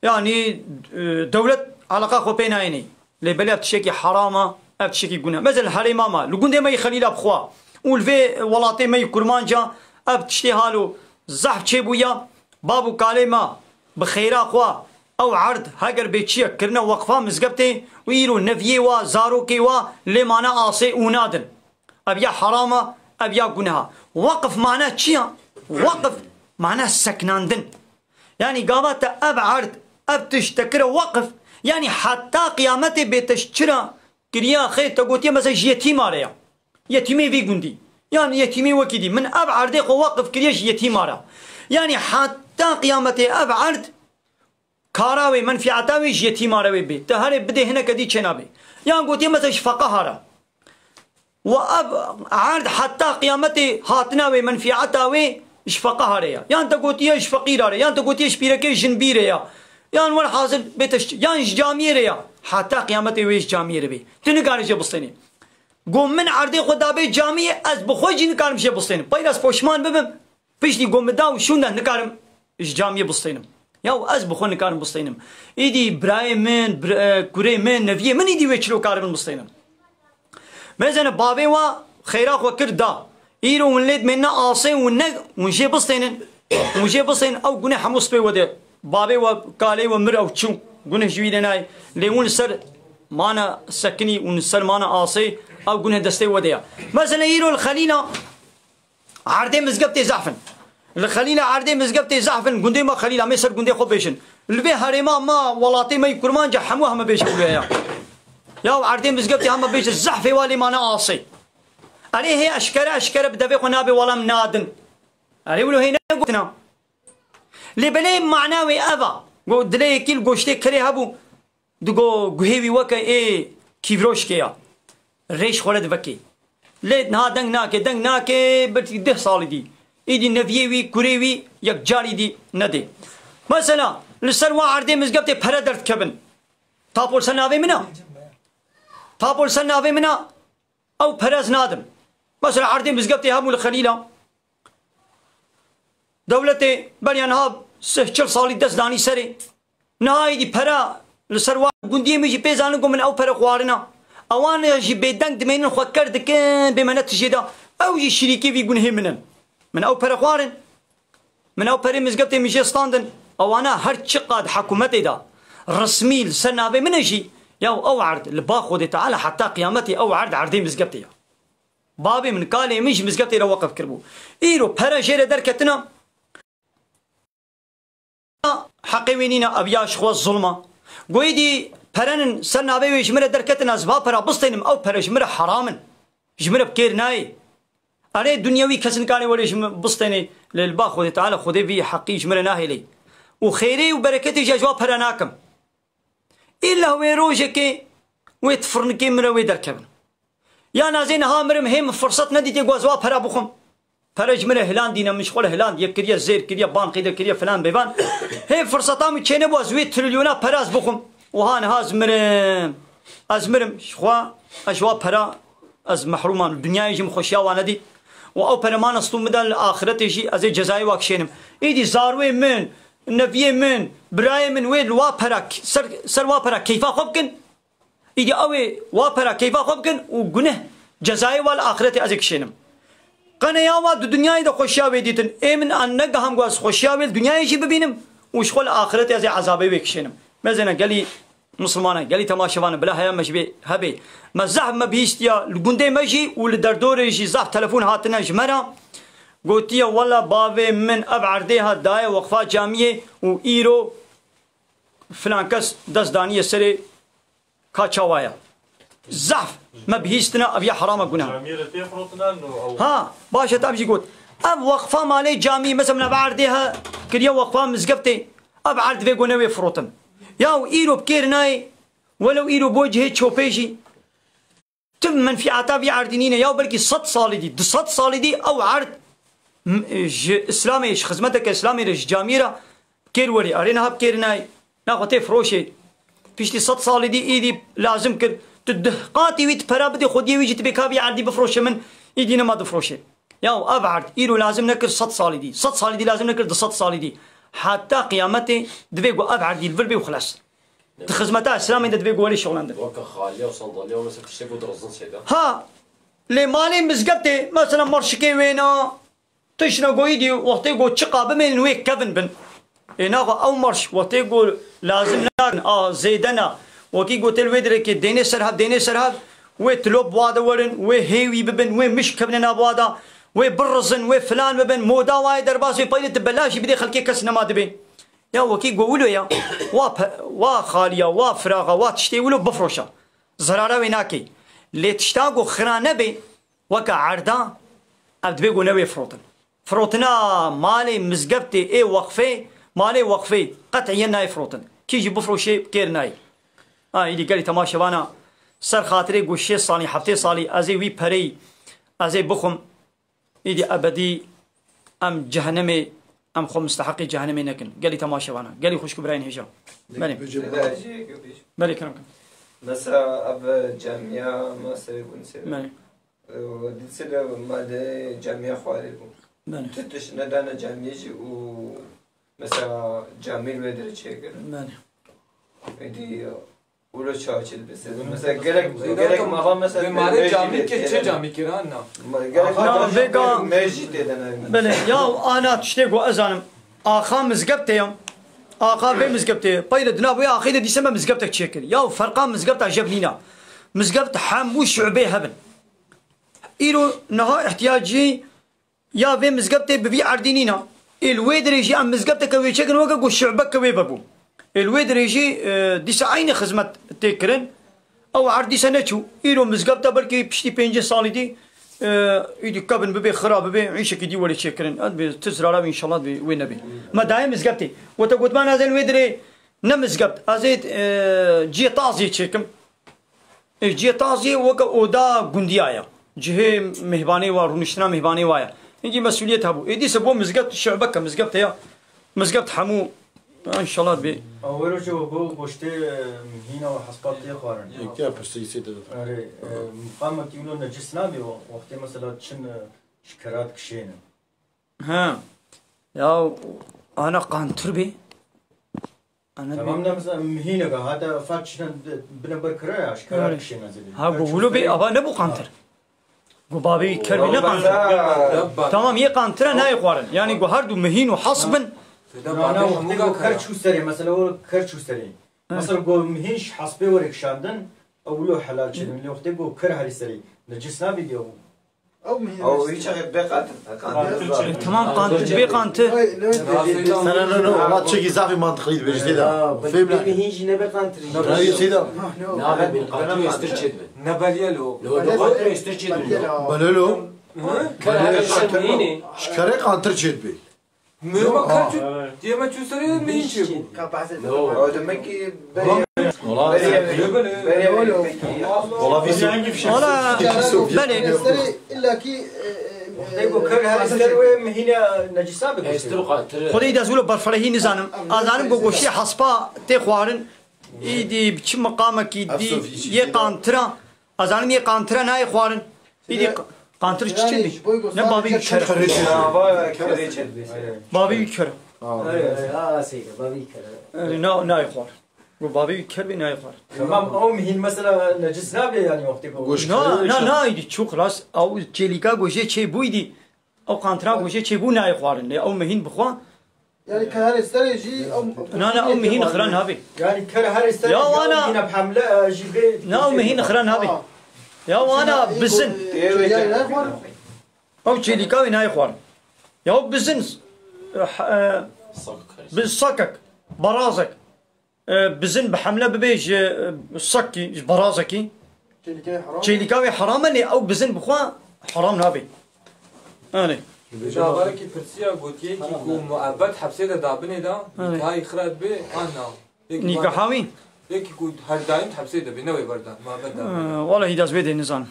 Yanî, e, dewlet eleqa xwe pê nayênê. Lê belê ev tiştekî heram e, ev tiştekî gune. Mesela li herêma me, li gundê me yî Xelîla bi xwe û li vê welatê me yî Kurmanca ev tiştê halo zehf çêbûya. Bab û kalê me bi xêra xwe ew erd heger bê çi ye kirine weqfa mizgeftê û îro neviyê wa, zarokê wa lê mane asê û nadin. Ev ya heram e, ev ya guneha. Weqf mane çi ya? Weqf mane seknandin. Yanî gava te ev erd, ev tişt te kire weqf, yanî heta qiyametê bê te ji çira kiriya xêr te gotiye mesela ji yetîma re ya. Yetîmê vî gundî. Yan yetîmê wekî dî. Min ev erdê xwe weqf kiriye ji yetîma re. Yanî heta qiyametê ev erd kara wê, menfîeta wê ji yetîma re wê bê. Te herê bidê hineke dî çênabê. Yan gotiye mesela ji feqeha re. Û ev erd heta qiyametê hatina wê, menfîeta wê ji feqeha re ya. Yan te gotiye ji feqîra re, yan te gotiye ji pîrekê jinbî re ya. Yan welhazir bê te ji, yan ji camiyê re ya. Heta qiyametê wê ji camiyê re bê. Tu nikarî jê bistênî. Go min erdê xwe dabe camiyê, ez bi xwe jî nikarim jê bistênim. Peyra ez poşman bibim, piştî go min da û şûnda nikarim ji camiyê bistênim. Ya ez bi xwe nikarim bistênim. Îdî birayê min, bir, e, kurê min, neviyê min îdî wê çilo karibin bistênin. Mezene bavê wa xeyra xwe kir da. Îro hûn lê dimêne asê û ne hûn jê bistênin. Hûn jê bistênin ew gune hemû spê we de. Bavê we kalê we mir ew çû. Gune ji wî de nayê. Lê hûn li ser mana sekinî û li ser mana asê ew gune destê we de ya. Mesela îro li Xelîla erdê mizgeftê zehf in. Li Xelîla erdê mizgeftê zehf in. Gundê me Xelîla me ser gundê xwe bêjin. Li vê herêma me welatê me yî Kurmanca hemû heme bêjin wê ya. Ya erdê mizgeftê heme bêjin zehfê wa lê mane asê. Erê hê eşkere eşkere bi devê xwe nabê wala em nadin. Erê wilo hê negotina. Lê belê mana wê ev a. Go dilê yekî li goştê kerê hebû. Digo guhê wî weke ê kîvroşkê ya. Rêş xwe re divekê. Lê niha deng nake, deng nake, belkî deh salî dî. Îdî neviyê wî, kurê wî yek carî dî nedê. Mesela, li ser wa erdê mizgeftê pere derdikevin. Tapo li ser navê min a. Tapo li ser navê min a. Ew pere ez nadim. Mesela erdê mizgeftê hebû li Xelîla. Dewletê beriya niha sih çil salî dest danî serê. Niha êdî pere li ser wa gundiyê min jî pê zanin ku min ew pere xwarina. Ewan jî bêdeng dimênin xwe ker dikin, bê me ne tijê da. Ew jî şirîkê vî gunhê min in. Min ew pere xwarin. Min ew perê mizgeftê min jê standin. Ewana her çiqad hikûmetê da resmî li ser navê min e jî, ya ew erd li ba Xwedê Teala heta qiyametê ew erd erdê mizgeftê ya. Bavê min, kalê min ji mizgeftê re weqf kiribû. Îro pere jê re derketina, heqê wê nîne, ev ya ji xwe zulm a. Goyî dî perenin ser navê wê ji min re derketin, ez va pera bistênim, ew pere ji min re heram in. Ji min re bi kêr nayê. Erê dinyewî kes nikarê were ji min bistênê, lê li ba Xwedê Teala Xwedê vî heqî ji min re nahêlê. Û xêrê û bereketê jî ez ji wa pere nakim. Îlla wê rojekê wê tifirnikê min re wê derkevin. Ya nazê niha mirim hê min firsat nedîtiye ku ez wa pera bixwim. Pere ji min re hilandîne, min ji xwe re hiland, yek kiriye zêr, kiriye ban qîde, kiriye filan bêvan. Hê firsata min çênebû ez wê trilyona pere ez bixwim. Wiha niha ez mirim. Ez mirim, ji xwe, ez ji wa pera ez mehrûm am. Li dinyayê jî min xweşiya wa nedît. Û ew pere mane stû min de li axiretê jî ez ê cezayê wa kişênim. Îdî zarwê min, neviyê min, birayê min wê li wa pera, ser, ser wa pera keyfa xwe bikin. Îdî ew ê wa pera keyfa xwe bikin û guneh cezayê wa li axiretê ez ê kişênim. Qene ya wa di dinyayê de xweşiya wê dîtin. Ê min an negiham ku ez xweşiya wê li dinyayê jî bibînim û ji xwe li axiretê ez ê ezabê wê kişênim. Mezêne gelî Musulmane, gelî temaşevane, bila heya me ji bê hebê. Me zehf me bihîstiya li gundê me jî û li derdorê jî zehf telefon hatine ji me re. Gotiye, wela bavê min ev erdê ha daye weqfa camiyê û îro filan kes dest daniye serê, ka çawa ye? Zehf me bihîstine, ev ya herama guna. Camiyê re tê firotinan û ew Ha, baş e, te ev jî got. Ev weqfa malê camî, mesela min ev erdê he kiriye weqfa mizgeftê, ev erd vê gone wê firotin. Ya û îro bi kêr nayê, Welew îro bo cihê çopê jî, tim menfîata vî erdî nîne, ya belkî sed salî dî, du sed salî dî ew erd m-, ji Îslamê, ji xizmeteke Îslamê re, ji camiyê re kêr werî. Erê niha bi kêr nayê. Naxwe tê firoşê. Piştî sed salî dî îdî lazim kir. Tu deh qatî wî tu pera bidê xwediyê wî jî tu bê ka vî erdî bifroşe min, îdî nema difroşe. Ya ev erd îro lazim nekir sed salî dî. Sed salî dî lazim nekir, du sed salî dî. Heta qiyametê divê ku ev erdî li vir bê û xilas. Di xizmeta Îslamê de divê ku welê şixulendin. Weke xaliya û sandaliya û mesela tiştê ku dirizin seyda. Ha, lê malê mizgeftê, mesela marşikê wêna, tiştine goyî dî, wextê ku çiqa bimêlin wê kevin bin. Ê naxwe ew marş, wextê ku lazim nakin, a zêde na. Wekî gotel wê direkê dênê ser hev, dênê ser hev, wê tilop bi wa de werin, wê hêwî bibin, wê mişk kevine nav wa de, wê birizin, wê filan bibin, moda wayê derbas wê peyde tu belaş jî bidê xelkê kes nema dibê. Ya wekî go wilo ya, wa pe-, wa xaliya, wa firaxa, wa tiştê wilo bifroşa. Zerara wê nakey. Lê tişta go xira nebê, weke erda, ev dibê go newê firotin. Firotina malê mizgeftê ê weqfê, malê weqfê qet'iyen nayê firotin. Kî jî bifroşê kêr nayê. Ha, îdî gelî temaşevana ser xatirê go şêst salî, heftê salî, ez ê wî pereyî, ez ê bixwim. Îdî ebedî em cehenemê, em xwe misteheqê cehenemê nekin. Gelî temaşevana, gelî xwişk û birayên hêja. Belê. Peki, peki. Belê, kerem kin. Mesela ev camiya ma serê bûn serê. Belê. Dîsê de malê camiya xwarê bû. Belê. Tu tiş nedane camiyê jî û mesela camî wê dirê çêkir. Belê. Êdî Wilo çawa çi dibise? Mesela gerek, gerek mava mesela Vê malê camî kir, çi camî kir, ha, na? Ma-, gerek Aha, mava vê ga- mecî tê de ne. Belê, ya ana tiştê ku ez zanim. Axa mizgeftê ya. Axa vê mizgeftê. Peyre dina vê axê de dîse me mizgeftek çêkir. Ya ferqa mizgefta jev nîna. Mizgeft hemû şu'bê hebin. Îro niha ihtiyacî ya vê mizgeftê bi vî erdî nîna. Ê li wê dirê jî em mizgefteke wê çêkin weke ku şu'beke wê vebû. Ê li wê dirê jî, e, dîsa eynî xizmet tê kirin. Ew erd dîsa neçû. Îro mizgefta belkî piştî pêncî salî dî, e, îdî kevin bibê, xira bibê, îşekî dî welê çêkirin. Ev bê, tu zirara wî înşallah bê, wê nebê. Me dayê mizgeftê. Wete gotman ez ê li wê dirê ne mizgeft. Ez ê, e, cihê taziyê çêkim. Ê, cihê taziyê weke oda gundiya ye. Cihê mêhbanê wa, rûniştina mêhbanê wa ye. Hingî mesûliyet hebû. Ê dîse bo mizgeft şu'beke, mizgeft heye. Mizgeft hemû, înşallah bê. Ew wero çi bo goştê, e, mihîna û hespa tê xwarin. Yekê pirsî sê de. Erê, e, miqamekî wilo necis nabê, wextê mesela çin, e, ji kera dikişêne. Ha. Ya ana qantir bê. Ana Tamam, bê- ne mesela mihîneke, hata fat çine bine ber kira ya, ji kera Öyle. dikişêne zêde. Ha, Her go çû wilo bê, serê- ava ne bu qantir. Go bavê ker bê ne qantir. Tamam, yê qantira nayê xwarin. Yani go her du mihîn û has bin. Na, na, wextê go ker çû serê, mesela o ker çû serê. Mesela go mihîn ji hespê were kişandin, ew wilo helal çêdin. Lê wextê go ker herî serê, necis nabî diye. Ew mihîn Ew işte. Hiç bê qantir. Qantir. E, tamam, qantir, bê qantir. Ay, ne öyle dedi? No, no, no, no. Ama çekî zafî mantıklıydı, bence de. Ya, Fehim belki lan. Mihîn jî nebe qantir. Hayır, Seyda. No, no. Ne abi, bir qantir estir çêdin. Ne belye lo. Lo, lo, qantir estir çêdin. Belye lo. Belye lo. Hı? Belye lo. Belye lo. Şikare qantir çêdin. Mema kaç, diyeme çu serê mehîn çê bû. Yo. O demek ki Ola, Ola, belê. Ola, belê. Ego ker her ser wê mehîne necisa bikuşte. Estir qantir. Xwedê dezûlo berferehî nizanim. Azanim go goştê hespa tê xwarin. Îdî bi çi miqamekî dî yê qantira. Azanim yê qantira nayê xwarin. Îdî qa-, qantir çi çi dî? Ne bavî wî kere. Bavî wî kere. Erê, na, nayê xwar. Go bavî wî ker bê nayê xwar. Tamam, ew mihîn mesela necis nabe yani wextê ku. Na, na, na, îdî çû xilas. Ew çêlîka go jê çê bû îdî. Ew qantira go jê çê bû nayê xwarin. Lê ew mihîn bixwa. Yani ker herê serê jî ew. Na, na, ew mihîn xira nabê. Yani ker herê serê Ya jî wana. Yine hemle, e, jî bê. Na, ew mihîn xira nabê. Ha. Ya wana bizin. Ew çêlîka wî nayê xwarin. Ya bizin, e, bi sakek, barazek. E, bizin bi hemle bibê ji, e, sakî, ji barazekî. Çêlîka wê heram e, lê ew bizin bixwe heram nabê. Erê. Dabarekî pirsiya gotiye ki ku muebbet hepsê de dabinê de, nîkahî xira dibê, an na. Nîkaha wî? Yekî ku her daîm hepsê de be, ne wê berda, ma berda. Ee, wala hî de ez wê dê nizanim.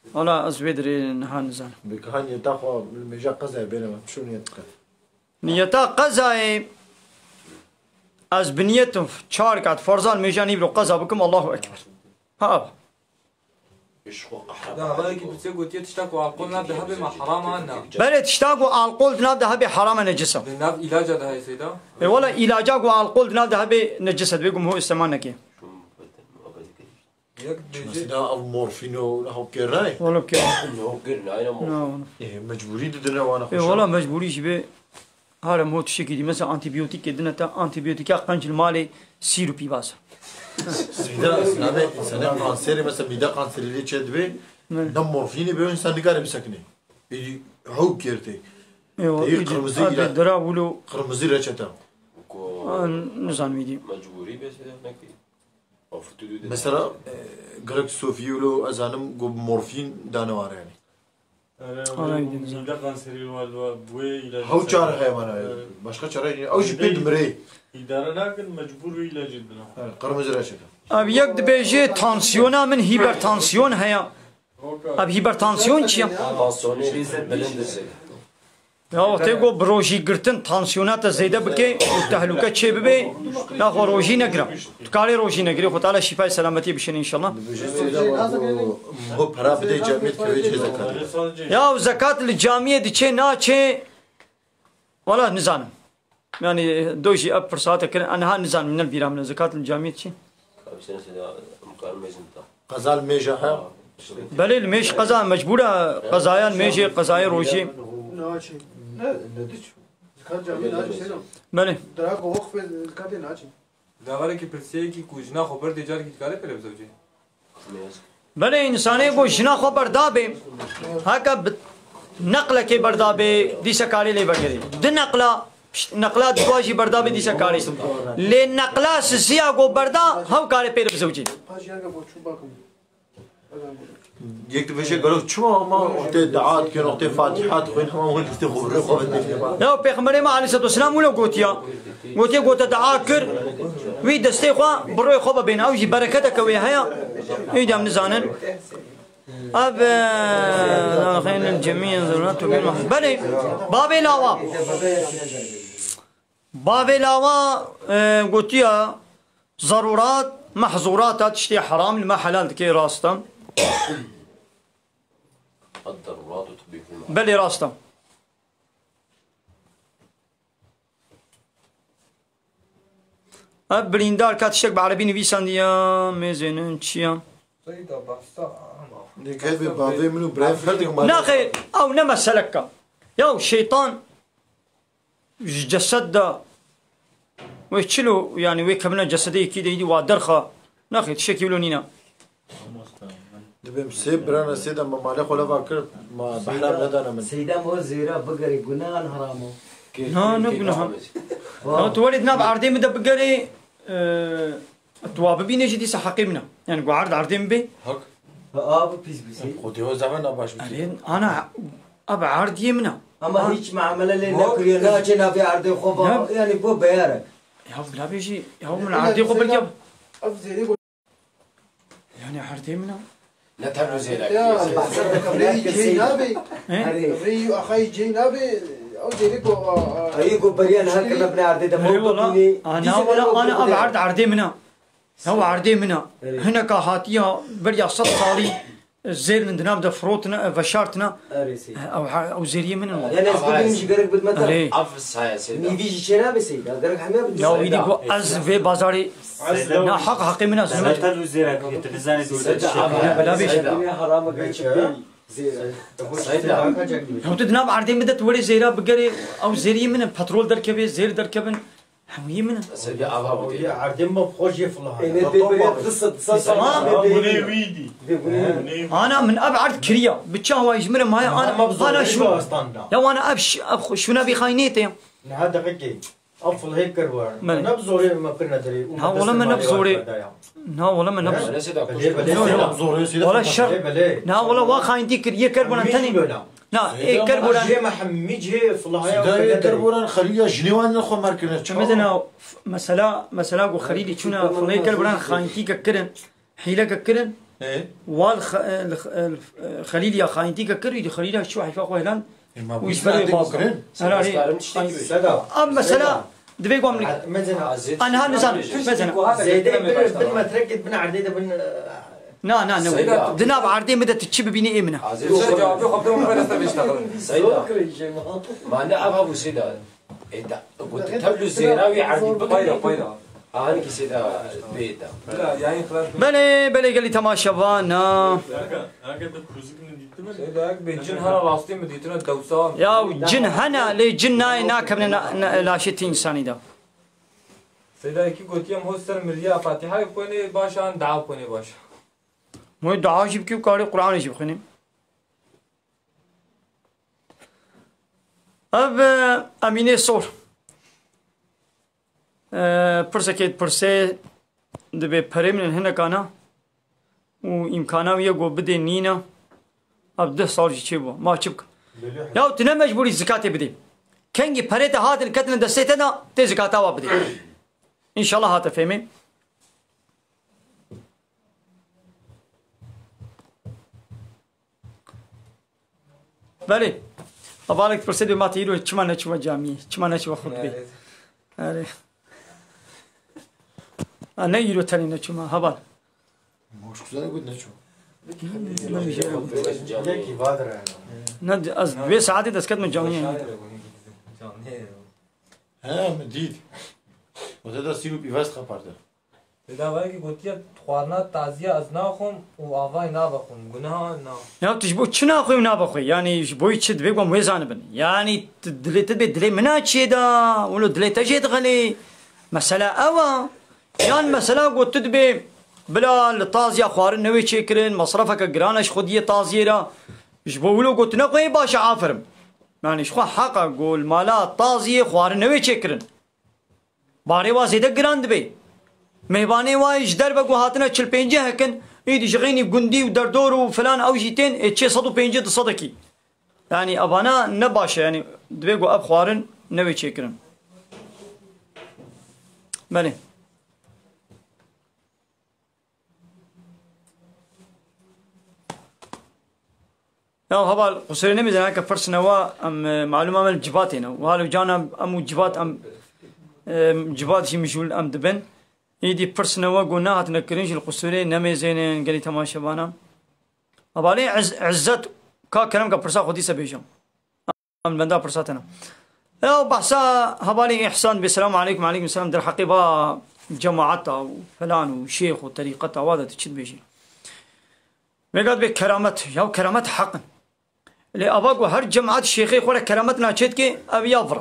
Wala ez wê dirê niha nizanim. Bi ka niyeta xwe li mêja qezayê bêne me, pişo niyet bike. Niyeta qezayê, ez bi niyetim çar kat farzan mêja nîvro qeza bikim, Allahu Ekber. Ha, ev. Da, hevalekî pirsê gotiye, tişta ku alkol nav de hebe, ma heram an na? Belê, tişta ku alkol di nav de hebe heram e, necis e. Di nav ilaca de heye seyda? E, wala ilaca ku alkol di nav de hebe necis e, divê ku miho îstemal neke. Yek dibêje. Mesela ev morfîn û hewkêr nayê? Wala kêr. Hewkêr nayê ama. Na, wala. E, mecbûrî didine wana E, xweşa. Wala mecbûrî jî bê. Hare mo tiştekî dî, mesela antîbiyotîkê dine te, antîbiyotîka qenc li malê sî rûpî bas e. Seyda, navê insanê kanserê, mesela mîde kanserê lê çê dibê, Ne. Ne morfînê bê, însan nikare bisekinê. Êdî hewkêr tê. Ewa, Teyî êdî qirmizî hadi ila-, dira wilo. Qirmizî reçete. Ko A, nizan wî dî. Mecbûrî bê seyda nekî. Mesela, e, gerek Sofî wilo, ez zanim, ku morfîn dane ware yani. Ara, Ara, wê, bir de nizam. Mide kanseri var, var. Bu ilaç Hew çare heye mana. Evet. Başka çare yok. Ew jî pê dimirê. İdare nakin, mecbur wê ilacı dina. Evet, qirmizî reçete. Abi, yek dibêje tansiyona min hipertansiyon heye. Abi, hipertansiyon çi ye? Tansiyonê lîzet bilind dizê. Ya, wextê ku bi rojî girtin tansiyona te zêde bike û tehlûke çê bibe, naxwe rojî negire. Tu karê rojî negirî, Xwe Teala şîfayê selametiyê bişêne înşallah. Dibêje seyda wa ku ho pera bide camiyê dikeve cihê zekatê. Ya, zekat li camiyê diçe naçe? Wala nizanim. Yani, do jî ev firsate kirin, aniha nizanim, ne li bîra min e, zekat li camiyê diçe? Abi, sen mesela, em karin mezin ta. Qeza li mêja he? Belê, li mêj qeza, mecbûr e, qezaya li mêjê, qezayê rojê. Naçî. Ne, ne diç. Zikat camî naçî, seyda. Belê. Dira ku waqfê zikatê naçî. Daxelekî pirseyekî ku jina xwe berdê carekî dikare pê re bizewicê? Belê, însanê ku jina xwe berdabe, heke bi neqlekê berdabe, dîse karê lê vegerê. Di neqla, pişt, neqla dua jî berdabe, dîse karê. Lê neqla sisiya ku berda, hew karê pê re bizewicê. Yek dibêje gelo çima ama wextê dua dikin, wextê Fatiha dixwîn, hema wî destê xwe bi rê xwe vedê. Ya Pêxemberê me aleyhisselatu vesselam wilo gotiya. Gotiye, gote dua kir, wî destê xwe bi rê xwe bibên. Ew jî bereketeke wê heye. Îdam nizanin. Ev, e, naxênin cemî zerûrat û bîn mah-, belê, bavê lawa. Bavê lawa, e, gotiya, Zerûrat, mehzûrata tiştê heram li me helal dike, rast e. الضرورات تبيح المحظورات. Belê, rast e. Ev birîndar ka tiştek bi erebî nivîsandiye, mêzênin çi ye? Seyda, behsa ama. Dikkat be, bavê min û birayê min her dikim. Naxêr, ew ne meselek e. Ya şeytan ji cesed de wê çilo, yani wê kevina cesedê yekî de îdî wa derxa. Naxê, tiştekî wilo nîne. Dibêm sê birana sê de me malê xwe leva kir, ma behra nedane min. Seyda, mo zêra bigerê, gunehan heramo. Na, ne gunehan. Wa. Na, tu welê di nav erdê min de bigerê, e, Tu wa bibîne jî dîsa heqê min e. Yani ku erd erdê min bê. Hak. Bi av pîs bîsî. Xwedê o zehmet nabaş bîsî. Erê, ana, ev erdiyê min e. Ama Ha. Hiç muamele lê Bak. Nekiriye, naçe navê erdê xwe ba, Ne? Yani bu beyare. Ya bila bê jî, ya min erdê xwe bilge. Ev zêrê Yani erdê min e. Ne tevlû zêrekî. Ya, behsa dike, rêyî cihê nabê. He? Rêyî axayî cihê nabê. Ew cihê ku, a, a, Ayî ku beriya niha işte, kime bine erdê de Ê, wala, bibînî. Ana, wala, ana, ev erd erdê min e. Ya erdê min e. Erê. Hineka hatiya beriya sed salî zêr min di nav de firotine, veşartine. Erê sê. Ew ha-, ew zêriyê min in wala. Yani ez bibînim jî gerek bidme te. Erê. Av saye sê. Nîvî jî çê nabe seyda. Gerek hemiya bidin. Ya wî dî ku ez vê bazarê Na haq haqê min e, Seyda. Seyda, tu nizanî tu Seyda, çi. Abi, Bila bêj. Seyda. Dünya harama geçip değil. Zira. Seyda. Ya tu di nav erdê min de tu werê zêra bigerê, ew zêriyê min in, petrol derkeve, zêr derkevin. Hemûyê min in. Seyda, ava bu. Ya erdê min xwe jê filan. Êne dê bere di sed, di sed Ha? sal. Gunê wî dî. Dê gunê wî. Ana min ev erd kiriya. Bi çawa ji min re maye ana, Ama ana zor şûn. Standa. Ya ana ev ş-, ev xwe şûna bî xaynê te ya. Niha deqekê. Ev filhê kir we. Belê. Ne bi zorê me pir nedirê û Ha, me wala destê me ne bi malê zorê. Werdaya. Na, wala me ne bi He? Belê, Seyda, Belê, belê, Seyda. Wala şer. Belê, belê. Na, wala wa xayintî kir, yê kir bana Wî tenê. Jî böyle. Na, ê Kerboran. Cihê me hemî cihê filahaya Seyda, ê Kerboran xelîla jinê wan li xwe mer kirine. Çawa? Mesela, mesela ku xelîlî çûna filahê Kerboran xayintî ke kirin, hîle ke kirin. Ê? Wal xe-, e, li xe-, e, li, e, xelîlî ya xayintî ke kir, îdî xelîlî ya çû heyfa xwe helan. Ê, ma û bu îşverê saetê baz kirin? Herarê. Em mesela, Divê ku em li, anha nizanim, mezin. Zêdeyê bin, bin metrekê bin erdê de bin, e, Na, na, ne. Seyda. Di nav erdê min de tu çi bibînî ê min e. Azê, sen cevabê xwe bide, min xwe deste bêşte xwe. Seyda. Ma ne ava bû Seyda. Ê da, got, tevlû zêra wî erdî bikirî. Payda, payda. Ahanî ki Seyda bê da. Belê, belê gelî temaşevan, na. Seyda, ek bê cin hera rastî mi dîtine dewsa. Ya cin hene, lê cin nayê nakevne na, na, laşê ti însanî de. Seyda, yekî gotiye, em ho ser miriya Fatîhayê bixwênê baş e, an dua bixwênê baş e? Moy dua jî bikî û karê Qur'anê jî bixwînî. Ev, e, Emînê Sor. E, pirsekê dipirsê, dibê perê min hinekana û îmkana wî ye ku bidê nîne, ev deh sal jî çêbû. Ma çi bikim? Ya tu ne mecbûrî zikatê bidê. Kengî perê te hatin ketine destê te de, tê zikata wa bidê. Înşallah hate fêmê. Belê. Hevalek pirsê dê ma te îro çima neçûma camiyê? Çima neçûma xutbê? Erê. Erê. Ha, ne îro tenê neçûma, heval. Moşkuzane got neçû. Ne, ez wê saetê dest ketme camiyê. He, min dît. O te da sîr û pîvest xaparte. Lê daverkî gotiye, xwarina taziya ez naxwim û avayî navexwim. Guneha na. Ya tu ji bo çi naxwî û navexwî? Yanî ji bo yî çi divê ku em wê zanibin? Yanî tu dilê, tu dibê dilê min a çiyê da, wilo dilê te jê dixelê. Mesela ew a. Yan mesela ku tu dibê bila li taziya xwarin newê çêkirin, mesrefeke giran e ji xwediyê taziyê re. Ji bo wilo ku tu nexweyê baş e, aferim. Yanî ji xwe heq e ku li mala taziyê xwarin newê çêkirin. Barê wa zêde giran dibe. Mêvanê wa ji derve ku hatine çil pêncî hekin, îdî ji xeynî gundî û derdor û filan ew jî tên, ê çê sed û pêncî du sedekî. Yanî evana ne baş e, yanî divê ku ev xwarin newê çêkirin. Belê. Ya heval, qusûrê nemêzin, heke pirsine wa, em, e, malûma me li civatê ne. Û hal û cana em û civat em, e, civat jî mijûl em dibin. Îdî pirsine wa ku nehatine kirin jî li qusûrê nemêzênin gelî temaşevana. Hevalê İz-, İzzet, ka kerem ke pirsa xwe dîse bêje. Em benda pirsa te ne. Ya behsa hevalê Îhsan bê, selamu aleykum, aleykum selam, derheqê va cemaeta û felan û şêx û terîqeta wa de tu çi dibêjî? Vêga dibê keramet, ya keramet heq in. Lê ava ku her cemaet şêxê xwe re keramet naçê dike, ev ya vir e.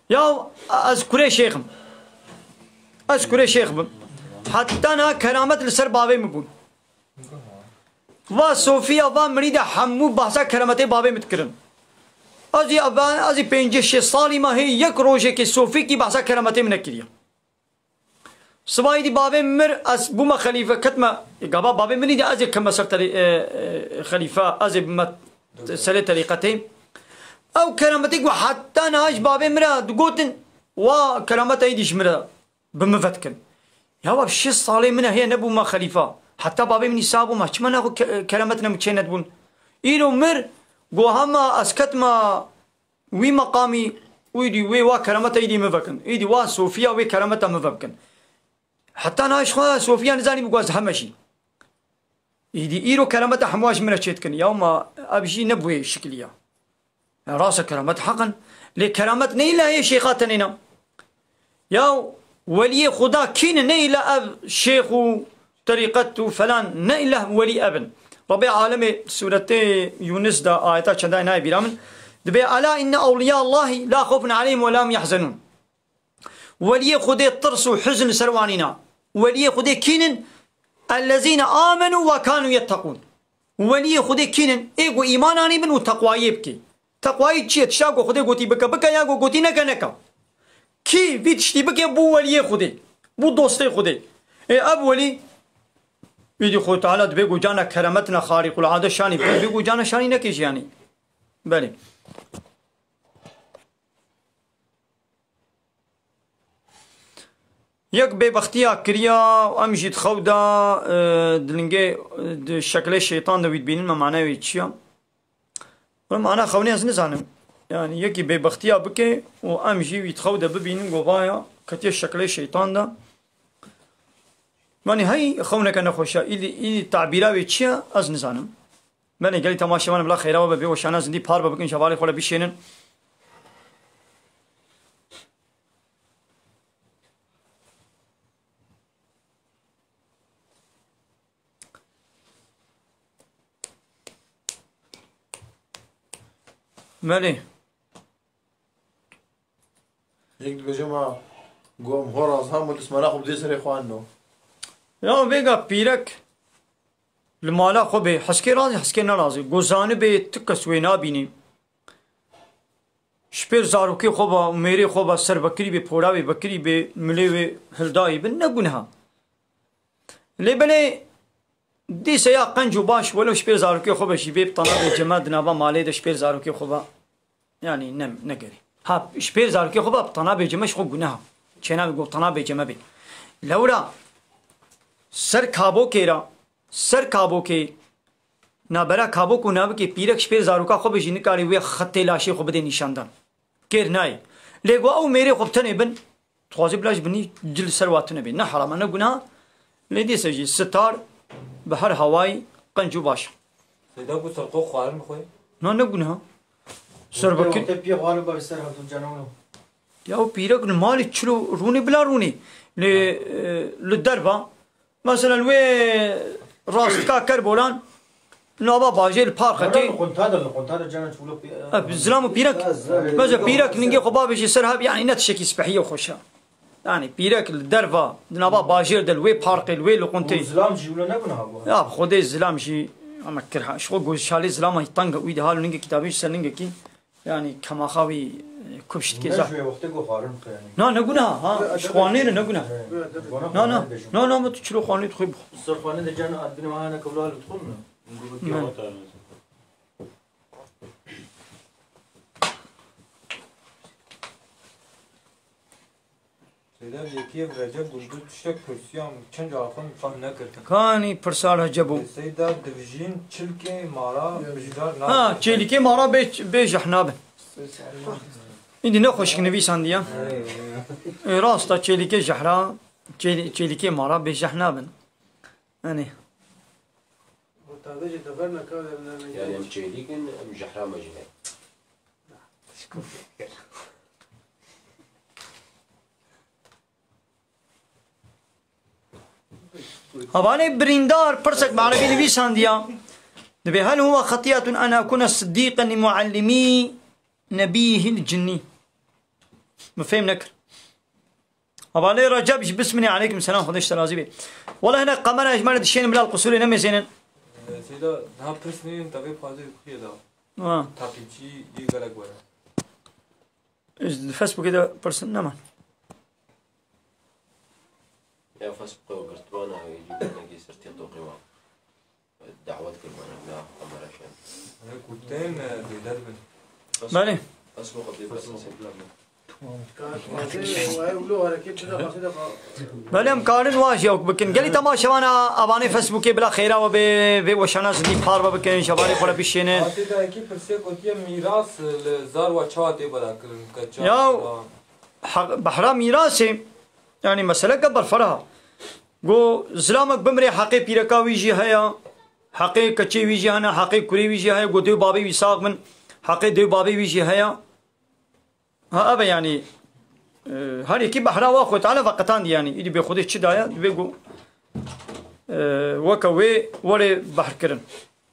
Ya ez kurê şêx im. Ez kurê şêx bim. Heta niha keramet li ser bavê min bûn. Va sofiya, va mirîda hemû behsa kerametê bavê min dikirin. Ez ê, ez ê pêncî şêst salî me, hê yek rojekê sofîkî behsa kerametê min nekiriye. Sibahî dî bavê min mir, ez bûme xelîfe, ketme, gava bavê min îdî ez ê keme ser terî-, e, e, xelîfe, ez ê bime serê terîqetê. Ew kerametê ku heta niha ji bavê min re digotin, wa kerameta îdî ji min re bi min ve dikin. Ya ev şêst salê min e heye nebûma xelîfa. Heta bavê min îsa bûma. Çima naxwe ke-, kerametine min çê nedibûn? Îro mir, go hema ez ketma wî meqamî, û îdî wê wa kerameta îdî min vekin. Îdî wa sofiya wê kerameta min vebikin. Heta niha ji xwe sofiya nizanî bû ez heme jî. Îdî îro kerameta hemû ji min re çê dikin. Ya ma ev jî ne bi wê şikilî ya. Rast e, keramet heq in. Lê keramet ne îlla hê şêxa tenê ne. Ya weliyê Xuda kî ne, ne îlla ev şêx û terîqet û felan, ne îlla welî ev in. Rebê alemê sûretê Yûnis de ayeta çendayê nayê bîra min. Dibê, "Ela inne ewliya Allahi la xawfun aleyhim ve la hum yahzenûn." Weliyê Xwedê tirs û huzn li ser wan nîna. Weliyê Xwedê kîn in? Ellezîne amenu ve kanu yettekûn. Weliyê Xwedê kîn in? Ê ku îman anîbin û teqwayê bike. Teqwayî çi ye? Tişta ku Xwedê gotî bike, bike, ya ku gotî neke, neke. Kî vî tiştî bike, bû weliyê Xwedê. Bû dostê Xwedê. Ê ev welî, îdî Xwedê Teala dibê ku cana keremetine xarîqulade şanî bike, dibê ku cana şanî neke jî yanî. Belê. Yek bêbextiya kiriya û em jî di xew de, e, di lingê, e, di şekilê şeytan de wî dibînin, me manayê wê çi ya? Wala mana xewnê ez nizanim. Yani yekî bêbextiya bike û em jî wî di xew de bibînin, govaya ketiye şekilê şeytan de. Yani hey xewneke nexweş e, îdî, îdî tabîra wê çi ye, ez nizanim. Belê gelî temaşevan bila xêra we be, bê weşana zindî par be, bikin ji hevalê xwe re bişênin. Belê. Yek dibêje ma gom hor az ha, ma dismana xwe bidê serê xwe anno. Ya vêga pîrek li mala xwe bê, heskê razî, heskê nerazî. Go zanibê tu kes wê nabînî. Ji pêr zarokê xwe ve û mêrê xwe ve ser vekirî bê, pora wê vekirî bê, milê wê hildayî bin, ne guneh e. Lê belê dîse ya qenc û baş, welew ji pêr zarokê xwe ve jî bê, bi tana bê ceme di nava malê de ji pêr zarokê xwe ve, yanî ne, negerî. Ha, ji pêr zarokê xwe ve bi tana bê ceme ji xwe guneh e. Çênavê go bi tana bê ceme bê. Lewra ser kabokê re, ser kabokê, nabera kabok û nabikê pîrek ji pêr zaroka xwe ve jî nikarî wê xetê laşê xwe bidê nîşandan. Kêr nayê. Lê go ew mêrê xwe bi tenê bin, dixwazî bila ji binî cil ser wa tune bê. Ne heram e, ne guneh. Lê dîse jî sitar bi her hawayî qenc û baş e. Seyda ku serqo xwarin bixwe? Na, ne guneh e. Serbekir. Wextê piye xwarin bavê ser hevdû canano. Ya o pîrek li malê çilo rûnê bila rûnê. Lê, e, li derva, mesela li wê rastika Kerbolan, nava bajêr li parkekê. Li qunta de, li qunta de cana çûlo pî-, e, zilam û pîrek. Mesela pîrek ningê xwe bavêjê ser hev, yanî ne tiştekî spehî ye xweş e. Yanî pîrek li derva, di nava bajêr de, li wê parkê, li wê li quntê. Û zilam jî wilo ne guneh bû. Ya bi xwedê zilam jî, ama kir ha. Ji xwe goşalê zilama teng e, wî de hal ningekî tabî ji ser ningekî. Yanî kemaxa wî, e, kupşt kê zaf. Ji wê wextê ku xwarin bixwe yanî. Na, ne guneh ha. Ji xwanê re ne guneh. Na, na. Na, na, me tu çilo xwanê dixwe bixwe. Ser xwanê de can adbine wa ne kevla dixwe mu? Seyda, yekî ev Recep Gul du tiştek pirsiya min, çend cara xwe min fehm nekir. Kanî pirsa Recebo. Seyda, divjîn çilkê mara bijar nabe. Ha, çêlîkê mara bê, bê jehna bin. Îdî ne xweşik nivîsandiya. Ê, rast e, çêlîkê jehra, çêlî-, çêlîkê mara bê jehna bin. Yanî. Yanî em çêlîk in, em jehra me jî heye. Hevalê birîndar pirsek bi erebî nivîsandiya. Dibê hel huwa xetiyetun en akuna sidîqen li muallimî nebîhil cinnî. Min fêm nekir. Hevalê Recep ji bismilê, aleyküm selam, Xwedê ji te razî be. Wele hinek qemera ji me re dişênin, bila li qusûrê nemêzênin. Seyda, niha pirs neyên, tevê pazê xuye da. Ha. Taqîbçî yê gelek were. Ji Facebookê de pirsin neman. Ya Facebookê girtibana wê, yê binekê ser TikTokê wan. Dawet kir bana, na, kamera şen. Hûn ê ku tên, e, zêde dibin. Belê. Facebookê de pirsin. Belê, em karin wa jî ew bikin. Gelî temaşevana avanê Facebookê bila xêra we bê, vê weşana zindî par ve bikin, ji hevalê xwe re bişênin. Hatê dayikê pirsê gotiye mîras li zar wa çawa tê belakirin, ke çawa? Ya, heq-, behra mîrasê, yanî meseleke berfireh e. Go zilamek bimire, heqê pîreka wî jî heye, heqê keçê wî jî hene, heqê kurê wî jî heye, go dê û babê wî sax bin, heqê dê û babê wî jî heye. Ha, ev e yanî, e, her yekî behra wa Xwedê Teala veqetandî yanî. Îdî bê Xwedê çi daye, dibê ku, e, weke wê were behr kirin.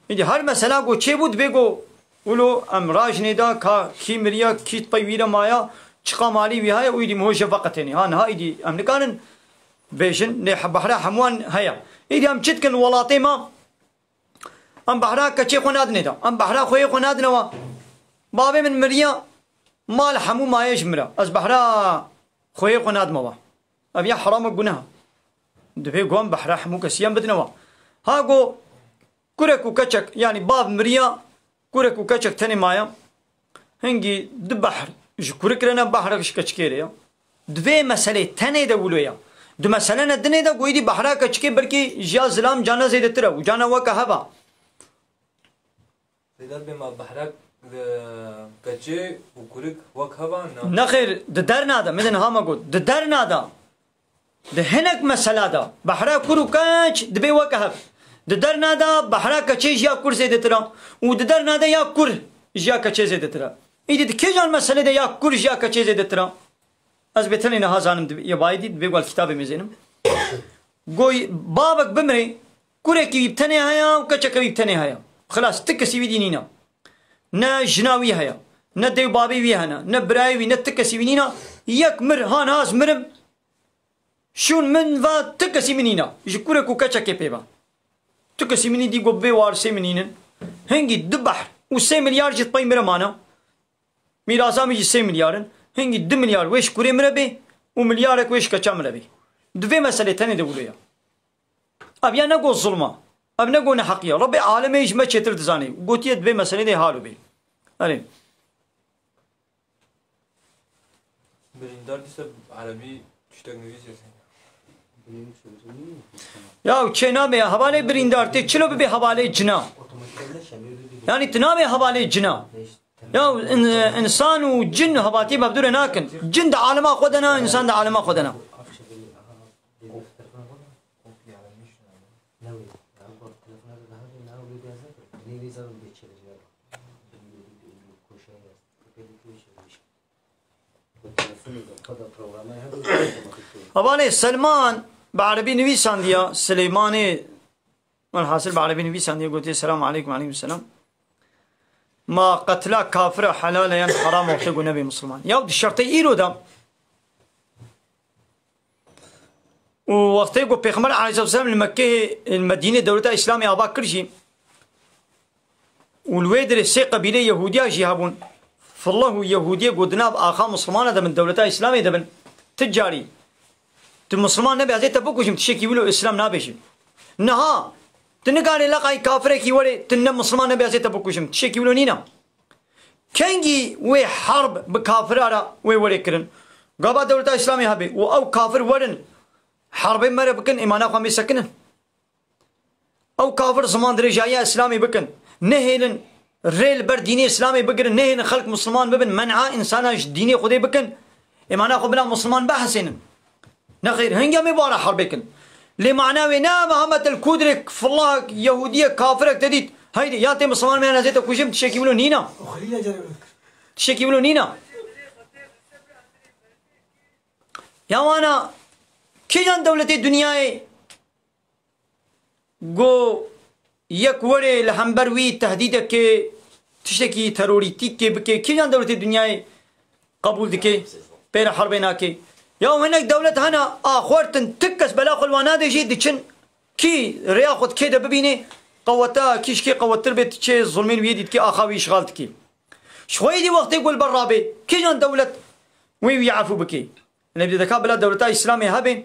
Îdî her mesela ku çê bû, dibê ku wilo em rajinê da ka kî miriya, kî di pey wî re maya, çiqa malî wî heye û îdî miho jê veqetênê. Ha, niha îdî em nikarin bêjin, nê he-, behra hemûan heye. Îdî em çi dikin welatê me? Em behra keçê xwe nadinê da. Em behra xweyê xwe nadine wa. Bavê min miriya, mal hemû maye ji min re. Ez behra xweyê xwe nadime wa. Ev ya heram e, guneh e. Dibê ku em behra hemû kesî em bidine wa. Ha go kurek û keçek, yanî bav miriya, Kurek û keçek tenê maye. Hingî du behr ji kurik re ne, behrek ji keçikê re ya. Di vê meselê tenê de wilo ya. Di meselene dinê de goyî dî behra keçikê belkî jiya zilam cana zêdetir e û cana weke heva. Seyda bê ma behrek, e, keçê û kurik wek heva ne? Nexêr, di derna de, min hama got, di derna de, di hinek mesela de, behra kur û keç dibê weke hev. Di derna de behra keçê jiya kur zêdetir e û di derna de ya kur jiya keçê zêdetir e. Îdî di kêjan meselê de ya kur jiya keçê zêdetir e? Ez bê tenê niha zanim, dibê, ya bayî dî, dibê gel kitabê mêzênim. Goy, bavek bimrê, kurekî wî bi tenê heye û keçeke wî bi tenê heye. Xilas, ti kesî wî dî nîne. Ne jina wî heye, ne dê û babê wî hene, ne birayê wî, ne ti kesî wî nîne. Yek mir, ha niha ez mirim. Şûn min va ti kesî min nîne. Ji kurek û keçekê pê ve. Ti kesî min nî dî got bê warisê min nînin. Hingî du behr û sê milyar jî di pey min re mane. Mîrasa min jî sê milyar in. Hingî du milyar wê ji kurê min re bê û milyarek wê ji keça min re bê. Di vê meselê tenê de wilo ya. Ev ya ne got zulm e. Ev ne got neheqî ye. Rebbê alemê ji me çêtir dizanê. Gotiye di vê meselê de halo bê. Erê. Birîndar dîsa erebî tiştek nivîsê. Ya çê nabe ya hevalê birîndar tê çilo bibe hevalê cina. Yani tu nabe hevalê cina. Ya in-, insan û cin hevatî mevdûre nakin. Cin di alema xwe de na, insan di alema xwe de na. Hevalê Selman bi erebî nivîsandiya, Silêmanê, welhasil bi erebî nivîsandiye, gotiye, "Selamu aleykum." "Aleykum selam." Ma qetla kafira helal e yan haram e wextê ku nebê misilman? Ya di şertê îro de û wextê ku Pêxember aleyhisselam li Mekkeyê, li Medînê dewleta Îslamê ava kir jî û li wê dirê sê qebîlê Yehûdiya jî hebûn, Fillah û Yehûdiyê ku di nav axa misilmana de bin, dewleta Îslamê de bin, ti carî tu misilman nebe ez ê te bikujim, tiştekî wilo Îslam nabêjim. Niha tu nikarê leqayî kafirekî werê tu ne misilman nebe ez ê te bikujim, tiştekî wilo nîne. Kengî wê herb bi kafira re wê werê kirin? Gava dewleta Îslamê hebe û ew kafir werin herbê me re bikin, îmana xwe mê sekinin. Ew kafir ziman dirêjayiya Îslamê bikin. Nehêlin rê li ber dînê Îslamê bigirin, nehêlin xelk misilman bibin, men'a însana ji dînê Xwedê bikin, îmana xwe bila misilman bihesênin. Nexêr, hingê em ê bi wan re herbê kin. Lê mana wê ne, Mihemed el Kudrek, filahek, Yehûdiyek, kafirek te dît, heydê, ya tê misilman me, yan ez ê te kujim, tiştekî wilo nîne. Tiştekî wilo nîne. Ya wana, kîjan dewletê dinyayê ku yek werê li hember wî tehdîdekê, tiştekî terorîtîkê bike, kîjan dewletê dinyayê qebûl dike, pê re herbê nake? Ya hinek dewlet hene, axwertin, ti kes bela xwe li wan nade jî diçin, kî rêya xwe di kê de bibîne, qeweta kî ji kê qewettir bê, diçe zulmên wî yê dî dike, axa wî îşxal dike. Ji xwe yê dî wextê ku li ber rabê, kîjan dewlet wê wî efû bike? Lê bi deka bila dewleta Îslamê hebe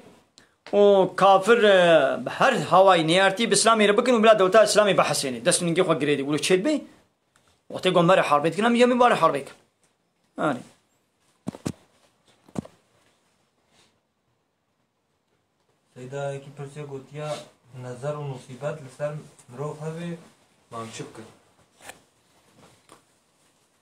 û kafir, e, bi her hawayî neyartî bi Îslamê re bikin û bila dewleta Îslamê bihesêne. Dest û ningê xwe girêdî. Wilo çêdibê, wextê ku me re harbê dikin, em yê min bare harbê kin. Anî. Seyda yekî pirsiya gotiya, nezer û musîbet li ser mirov hebe, ma em çi bikin?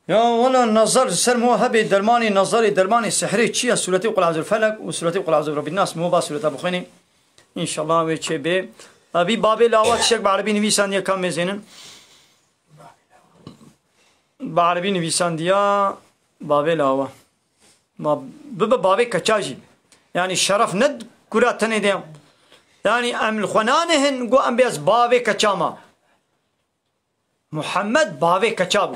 Ya wela nazar li ser mo hebê, dermanê nazarê, dermanê sihrê çi ye? Sûretê Qul Eûzû Felek û sûretê Qul Eûzû Rebbî Nas, mo va sûreta bixwênê. Înşallah wê çê bê. Evî bavê lawa tiştek bi erebî nivîsandiye, ka mêzênin. Bi erebî nivîsandiya bavê lawa. Ma bibe bavê keça jî. Yani şeref ne kura tenê de. Yani em li xwe nanihin, go em bê ez bavê keça ma. Muhammed bavê keça bû.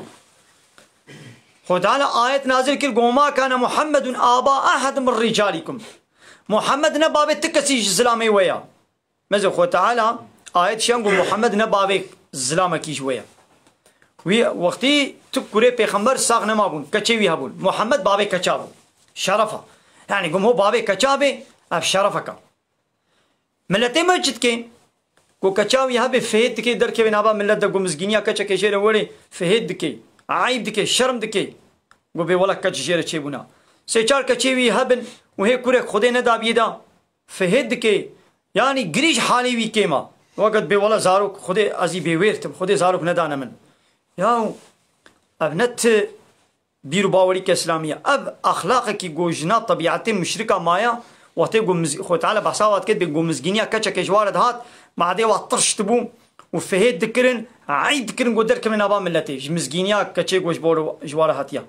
Xwe Teala ayet nazil kir, go, "Ma kane Muhammedun aba ahad min ricalikum." Muhammed ne bavê ti kesî ji zilamê we ya. Meze Xwe Teala ayet şiyan go, "Muhammed ne bavê zilamekî ji we ya." Wî wextî tu kurê pêxember sax nema bûn, keçê wî hebûn. Muhammed bavê keça bû. Şerefa. Yani go, "Mo bavê keça bê, ev şerefeka." Miletê me çi dike? Go keça wî hebe fihêt dike, derkeve nava millet de, go mizgîniya keçeke jê re were fihêt dike, eyb dike, şerm dike. Go bê wela keç jê re çêbûna. Sê çar keçê wî hebin û hê kurek Xwedê nedabiye da, fihêt dike. Yanî girî ji halê wî kêm a. Weket bê wela zarok, Xwedê ez î bêwêrt im, Xwedê zarok nedane min. Ya ev ne ti bîr û bawerî ke îslamî ye. Ev exlaqekî ku jina tebîetê muşrika maya, wextê ku miz-, Xwedê Teala behsa wa dike, dibê ku mizgîniya keçekê ji wa re dihat, madê wa tirş dibû û fihêt dikirin, eyb dikirin ku derkevin nava miletê. Ji mizgîniya keçê ku ji bo re, ji wa re hatiya.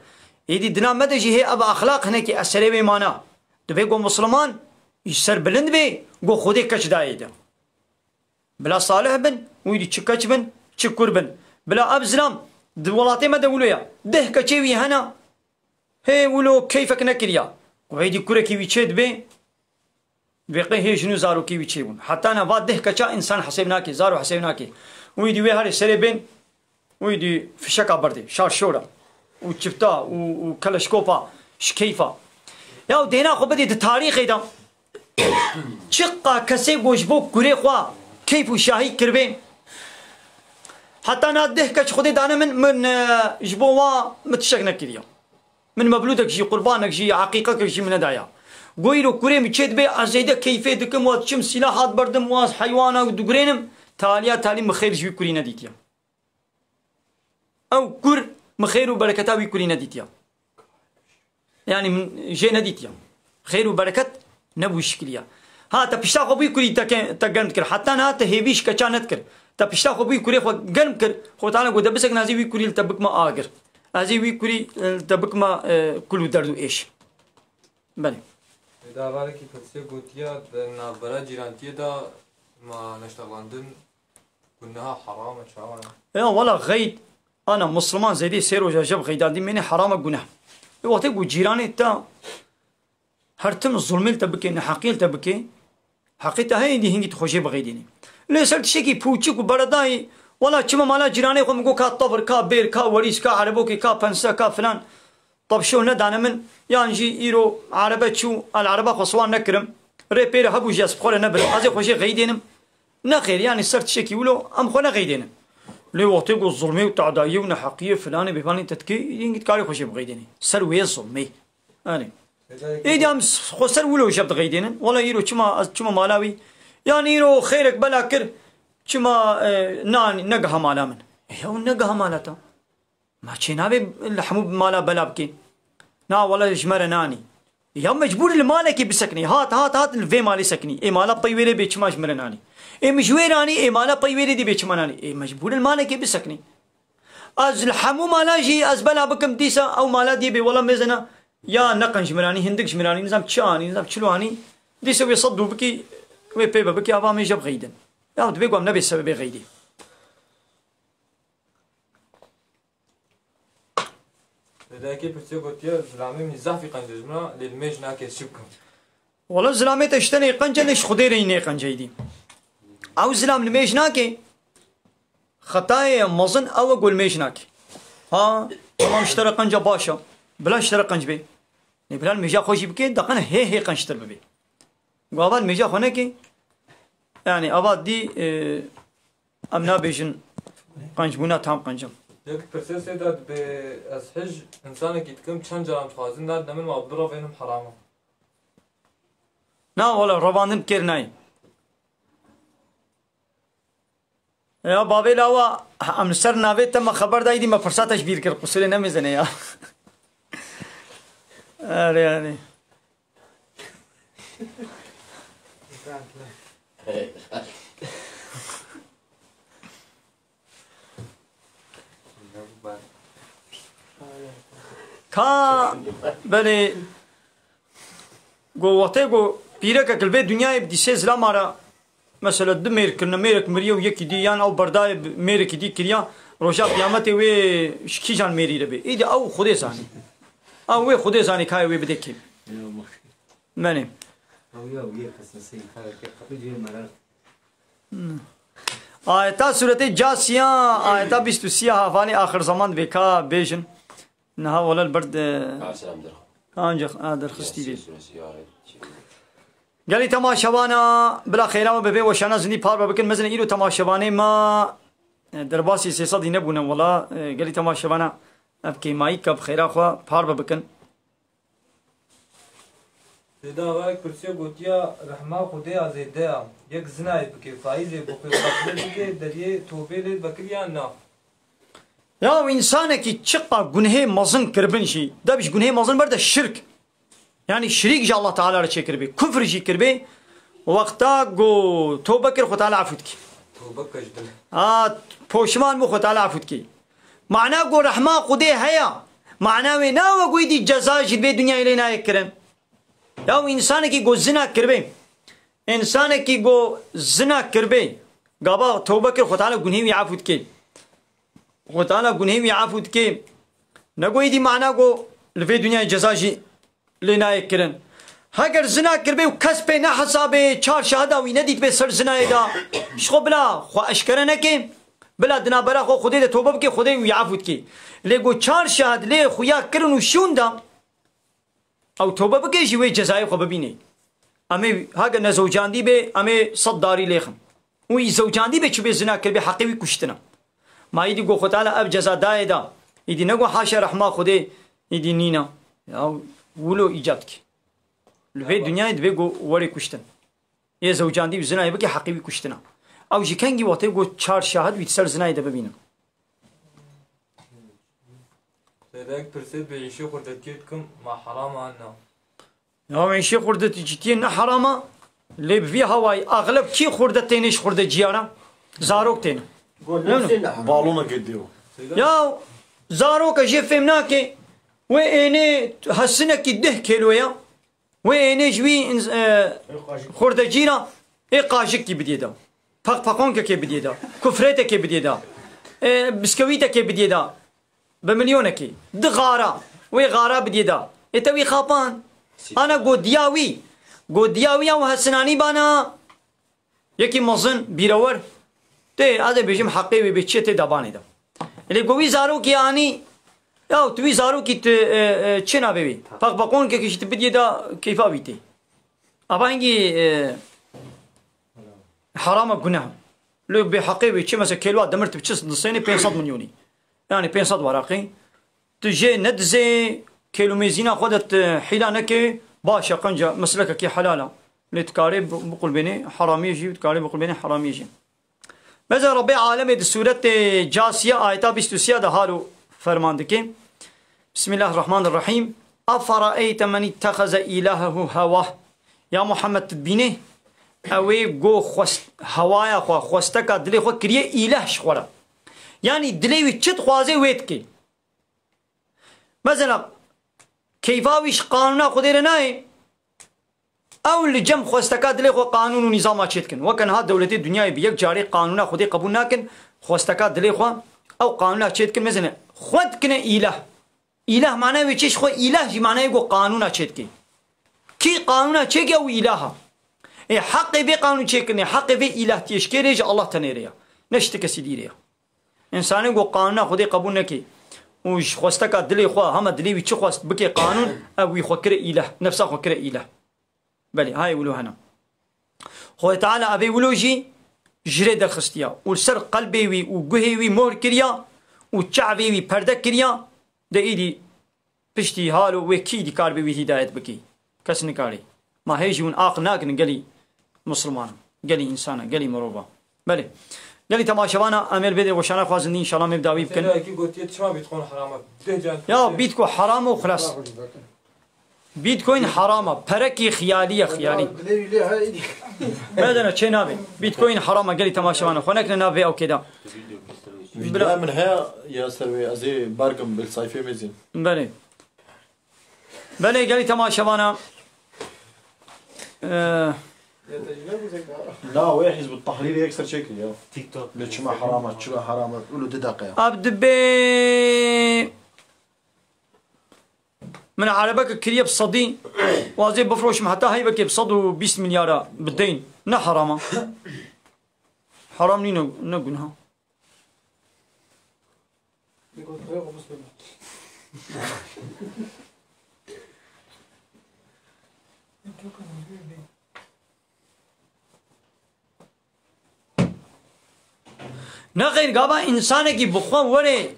Êdî dina me de jî hê ev exlaq hinekî eserê wê mana. Dibê ku misliman ji ser bilind bê, ku Xwedê keç dayê de. Bila salih bin, wî dî çi keç bin, çi kur bin. Bila ev zilam, di welatê me de wilo ya. Deh keçê wî hene, hê wilo keyfek nekiriya. Wê dî kurekî wî çê dibe, dibê qey hê jin û zarokê wî çê bûn. Heta ne va deh keça însan hesêb nake, zaro hesêb nake. Wî dî wê herê serê bên, Wî dî fişeka berdê, şarşora û çifta û, û keleşkopa, ji keyfa. Ya dêna xwe bidî di tarîxê de. Çiqa kesê ku ji bo kurê xwe keyf û şahî kiribê. Heta na deh keç Xwedê dane min, min, e, ji bo wa min tiştek nekiriya. Min meblûdek jî, qurbanek jî, eqîqekek jî min nedaya. Go îro kurê min çê dibe, ez zêde keyfê dikim, wa diçim sîlah hat berdim, wa ez heywana digurênim, taliya talî min xêr ji wî kurî nedîtiye. Ew kur min xêr û bereketa wî kurî nedîtiya. Yanî min jê nedîtiya. Xêr û bereket nebû şikiliya. Ha, te pişta xwe bûyî kurî te ke-, te germ dikir. Heta niha te hêvî ji keça nedikir. Te pişta xwe bûyî kurê xwe germ kir. Xwe Teala got, de bisekine ez ê wî kurî li te bikima agir. Ez ê wî kurî, e, li te bikima, e, kul û derd û êş. Belê. Êda hevalekî pirsê gotiya, di navbera cîrantiyê de ma neştexlandin guneha heram e, çawa ye? Ya wela xeyd, ana Musliman zêdî sê roja jeb xeydandî mênê heram e, guneh. Ê wextê ku cîranê te her tim zulmê li te bike, neheqiyê li te bike, heqê te heye dî hingî tu xwe jê bixeydînî. Lê ser tiştekî pûçik û beredayî, wela çima mala cîranê xwe min got ka tevir, ka bêr, ka werîs, ka erebokê, ka pense, ka filan. Tavşo nedane min, yan jî îro erebe çû, el ereba xwe siwan nekirim. Rê pê re hebû jî ez bi xwe re nebirim. Ez ê xwe jê xeydênim. Nexêr, yanî ser tiştekî wilo em xwe nexeydênin. Lê wextê ku zulmê û tadayiyê û neheqiyê filanê bêvanê te dikê, yîn gît karê xwe jê bixeydênî. Ser wê zulmê. Yanî. Êdî em s-, xwe ser wilo jeb dixeydênin. Wela îro çima, ez çima mala wî? Yanî îro xêrek bela kir, çima, e, nanî, negiha mala min. E, ya negiha mala te. Ma çê nabê li hemû mala bela bikê? Na wele ji me re nanî. Ya mecbûr li malekê bisekinî. Hat, hat, hat li vê malê sekinî. Ê mala pey wê lê bê çima ji min re nanî? Ê min ji wê ranî, ê mala pey wê lê dî bê çima nanî? Ê mecbûr li malekê bisekinî. Ez li hemû mala jî ez bela bikim dîsa ew mala dî bê wela mêzena ya neqenc ji min ranî, hindik ji min ranî, nizam çi anî, nizam çilo anî. Dîsa wê sed dû bikî, wê pê be bikî, ava min jeb xeydin. Ya dibê ku em nebê sebebê xeydê. Lê dayikê pirsê gotiye, zilamê min zafî qenc e ji min re, lê li mêj nake, çi bikim? Wala zilamê te ji te nêqenc e, lê ji Xwedê re yî nêqenc e îdî. Ew zilam li mêj nake, xetayê mezin ew e ku li mêj nake. Ha, tamam ji te re qenc e, baş e. Bila ji te re qenc bê. Lê bila li mêja xwe jî bike, deqene hê hê qenctir bibe. Ku ava li mêja xwe neke, yanî ava dî, e, em nabêjin qencbûna tam qenc e. Yek pirsê sê de dibê ez hij însanekî dikim çend caran dixwazin nadine min, ma birevênim heram e? Na wele revandin kêr nayê. Ya bavê lawa, em li ser navê te me xeber dayî dî me pirsa te ji bîr kir, qusurê nemêzene ya. Erê, erê. Ka belê go wextê go pîrekek li vê dinyayê bi dîsê zilama re, mesela du mêr kirine, mêrek miriye û yekî dî yan ew berdayê bi mêrekî dî kiriya, roja qiyametê wê ji kîjan mêrî re bê? Îdî ew Xwedê zanî. Ew wê Xwedê zanî kayê wê bide kê. Menê. Ew ya wê kesin sey kare ke qapı diyor merak. Ayeta suretê Casiya, ayeta bîst û sî ya hafanê axir zaman dibê ka bêjin. Niha wele li ber de. Ka selam derxwe. Ancak, a, derxistî bê. Casiye suresi ya. Gelî temaşevana, bila xêra me bi vê weşana zindî parve bikin. Mezin îro temaşevanê me, e, derbasî sê sedî nebûne wela. E, gelî temaşevana, ev kêmayî ke bi xêra xwe parve bikin. Seyda Avayek pirsiya gotiya, rehma Xwedê ya zêde ya. Yek zinayê bike, faîzê bixwe, qetlê bike, deriyê tobê lê vekir yan na? Ya û însanekî çiqa gunhê mezin kiribin jî, de bi ji gunhê mezin berde şirk. Yanî şirîk ji Allah Teala re çêkiribê, kufr jî kiribê. Wexta ku tobe kir, Xwe Teala efû dikî. Tobe kir ji dil. Ha, poşiman bû, Xwe Teala efû dikî. Mana ku rehma Xwedê heya. Mana wê nawe ku êdî ceza jî vê dinyayê lê nayê kirin. Ya û însanekî ku zina kiribê. Însanekî ku zina kiribê. Gava tobe kir, Xwe Teala gunhê wî efû dikê. Xwe Teala gunhê wî efû dikê. Ne ku êdî mana ku li vê dinyayê ceza jî lê nayê kirin. Heger zina kiribê û kes pê nehesabê, çar şahida wî nedîtibê ser zinayê de, ji xwe bila xwe eşkere neke, bila di navbera xwe Xwedê de tobe bike, Xwedê wî efû dike. Lê ku çar şahid lê xuya kirin û şûn da, ew tobe bike jî wê cezayê xwe bibîne. Em ê heger nezewcandî bê, em ê sed darî lêxin. Û î zewcandî bê çi bê zina kiribê heqê wî kuştina. Ma îdî ku Xwe Teala ev ceza dayê da, îdî ne ku haşa rehma Xwedê îdî nîna. Ya wilo îcad ki. Li vê dinyayê divê ku werê kuştin. Ê zewcandî bi zinayê bike heqê wî kuştina. Ew ji kengî wextê ku çar şahid wî di ser zinayê de bibînin. Seyda Avayek pirsiya, bi îşê xurdetiyê dikim, ma heram an na? Ya êşê xurdetî cidiyê ne herama, lê bi vî hawayî axleb kî xurde têne ji xurdeciya re? Zarok têne. Balonekê dêw. Ya zaroka jê fêm nake, wê ênê hesinekî deh kêlo ya, wê ênê ji wî ins-, e, xurdecî re ê qajikî bidiyê de, peqpeqonkekê bidiyê de, kufrêtekê bidiyê de, e, biskewîtekê bidiyê de. Bi milyonekê. Di xara. Wê xara bidiyê da. Ê te wî xapan. Ana godiya wî. Godiya wî ew hesinanî bana. Yekî mezin, bîrewer. Tê, ez ê bêjim heqê wê bê çi tê dabanê de. Lê go wî zarokî anî. Ya tu wî zarokî tu, e, e, çi navê wî? Peqpeqonkekî jî tu bidiyê da keyfa wî tê. Ava hingî, e, herama guneh. Lê bê heqê wê çi, mesela kêlwa demir tu biçis disênê pênc sed milyonî. Yani pênc sed waraqî. Tu jê nedizê, kêlûmêzîna xwe de tu hîla neke, baş e, qenca meslekekî helal e. Lê tu karê bi-, biqulbênê heramiyê jî, tu karê biqulbênê heramiyê jî. Mesela Rebbê alemê di sûretê Casiye ayeta bîst û sê de halo ferman dike. Bismillahirrahmanirrahîm. Eferaeyte men îttexeze îlahehu hewah. Ya Muhammed, tu dibînê? Ew ê go xwest-, hewaya xwe, xwesteka dilê xwe kiriye îleh ji xwe re. Yanî dilê wî çi dixwaze wê dike. Mesela, keyfa wî ji qanûna Xwedê re nayê. Ew li cem xwesteka dilê xwe qanûn û nîzama çêdikin. Weke niha dewletê dinyayê bi yek carê qanûna Xwedê qebûl nakin, xwesteka dilê xwe ew qanûna çêdikin, mezin e, xwe dikine îlah. Îlah manayê wê çi? Ji xwe îlah jî manayê ku qanûna çêdike. Kî qanûna çêke ew îlah e. Ê heqê vê qanûn çêkirinê, heqê vê îlahtiyê ji kê re? Ji Allah tenê re ya. Ne ji ti kesî dî re ya. Însanê ku qanûna Xwedê qebûl neke û ji xwesteka dilê xwe, hema dilê wî çi xwest bike qanûn, ev wî xwe kire îlah, nefsa xwe kire îlah. Belê, hayê wilo hene. Xwedê Teala evê wilo jî ji rê derxistiya û li ser qelbê wî û guhê wî mohr kiriya û çavê wî perde kiriya, de îdî piştî halo wê kî dî kar bê wî hîdayet bikî? Kes nikarî. Ma hê jî hûn aqil nakin gelî Musulman, gelî însan e, gelî mirov e. Belê. Gelî temaşevana, em ê li vê de weşana xwe zindî, înşallah em ê bi dawî bikin. Mesela ki gotiye çima Bitcoin haram e? Deh can. Ya Bitcoin haram û xilas. Bitcoin haram e. Perekî xiyalî ye, xiyalî. Dilê wî lê heyî. Bedene çê nabê. Bitcoin haram e, gelî temaşevana. Xwe nekine nav vê ewkê de. Vîdeoya min heye ya ser wê, ez ê bergim bil sayfê mezin. Belê. Belê gelî temaşevana. Eee, Na, wê Hizb ut-Tahrir yek ser çêkir ya. TikTok. Li çima haram e, çima haram e, û li du deqe ya. Ev dibê min erebeke kiriye bi sedî, wazê bifroşim heta heyvekê bi sed û bîst milyara bi deyn. Ne haram e? Haram nîne, ne gunha. Nexêr, gava însanekî bi xwe were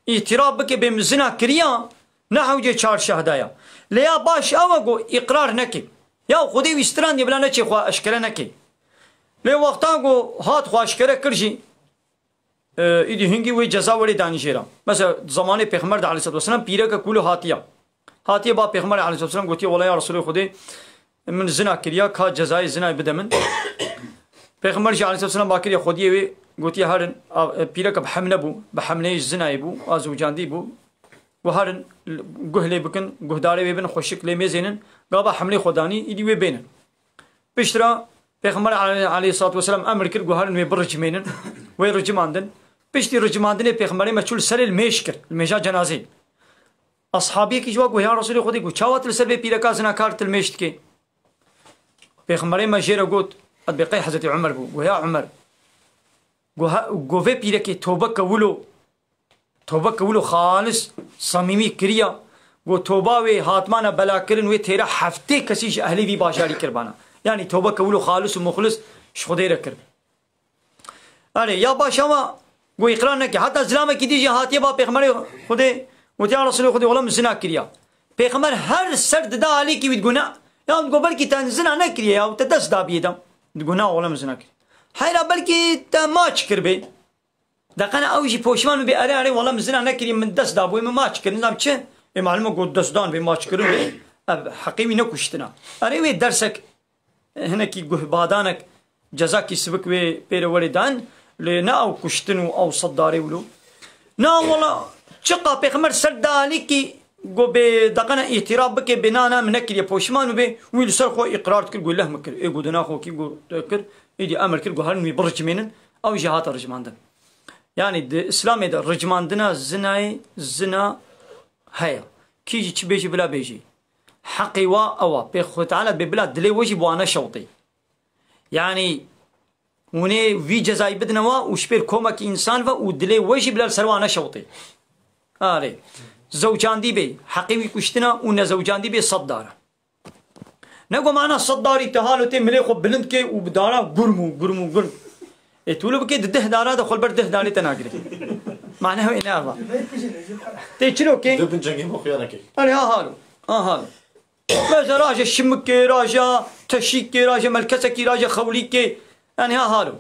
îtiraf bike bê min zina kiriya, ne hewcê çar şehda ya. Lê ya baş ew e ku îqrar neke. Ya Xwedê wî strandiye bila neçê xwe eşkere neke. Lê wexta ku hat xwe eşkere kir jî, e, îdî hingî wê ceza were danî jê re. Mesela zamanê Pêxember de aleyhissalatu vesselam pîreke kûlo hatiye. Hatiye ba Pêxember aleyhissalatu vesselam gotiye, "Wela ya Resulê Xwedê, min zina kiriya, ka cezayê zinayê bide min." Pêxember jî aleyhissalatu vesselam ba kiriye xwediyê wê, gotiye, "Herin, a, pîreke bi hemle bû, bi hemleyê zinayê bû, a zewcandî bû. Û herin, guh lê bikin, guhdarê wê bin, xweşik lê mêzênin, gava hemlê xwe danî, îdî wê bênin." Piştre Pêxember ale-, aleyhissalatu vesselam emir kir, got, "Herin wê biricimênin." Wê ricimandin. Piştî ricimandinê Pêxemberê me çû li serê li mêj kir, li mêja cenazê. Ashabiyekî ji wa got, "Ya Resulê Xwedê," got, "çawa tu li ser vê pîreka zinakar tu li mêj dikê?" Pêxemberê me jê re got, ez bê qey Hezretî Umer bû, got, "Ya Umer," got, "he-, got vê pîrekê tobeke wilo, tobeke wilo xalis, samîmî kiriya, got toba wê hatmana belakirin, wê têra heftê kesî ji ehlê vî bajarî kiribana. Yanî tobeke wilo xalis û muxlis ji Xwedê re kir." Erê, ya baş ama got îqrar neke. Heta zilamekî dî jî hatiye ba Pêxemberê Xwedê, got, "Ya Resulê Xwedê, wela min zina kiriya." Pêxember her ser dida alîkî wî digot, "Na." Ya digot, "Belkî te zina nekiriye ya, te dest dabiyê de." Digot, "Na, wela min zina kiriye." "Heyra belkî te maç kiribê." Deqene ew jî poşman bibê, "Erê, erê, wela min zina nekiriye, min dest dabû, min maç kir, nizam çi?" Ê malum e got destdan bê maç kirin bê, ev heqê wî ne kuştina. Erê wê dersek hinekî guhbadanek cezakî sivik wê pê re werê dan, lê ne ew kuştin û ew seddarê wilo. Na wela çiqa Pêxember ser dalîkî got bê deqene îtiraf bike bê na na min nekiriye poşman bibê, wî li ser xwe îqrar dikir got leh min kir. Ê got dina xwe kî got kir, êdî emir kir got herin wî biricimênin, ew jî hate rijmandin. Yanî di Îslamê de rijmandina zinayê zina heye. Kî jî çi bêjî bila bêjî. Heqê wa ew a. Pê Xwedê Teala bê bila dilê we jî bi wan neşewtê. Yanî hûnê vî cezayî bidine wa û ji pêr komekî însan ve û dilê we jî bila li ser wan neşewtê. Arê. Zewcandî bê, heqê wî kuştina û nezewcandî bê sed dara. Ne ku mana sed darî te halo tê milê xwe bilind ke û bi dara gurm û gurm û gurm. Ê tu wilo bike di deh dara de xwe li ber deh darê te nagire. Mana wê ne ava. Tê çilo ke? Dibin cengê xwe xuya neke. Hani ha halo. Ha halo. Mesela raja şimikê, raja teşîkê, raja melkesekî, raja xewlîkê. Yani ha halo.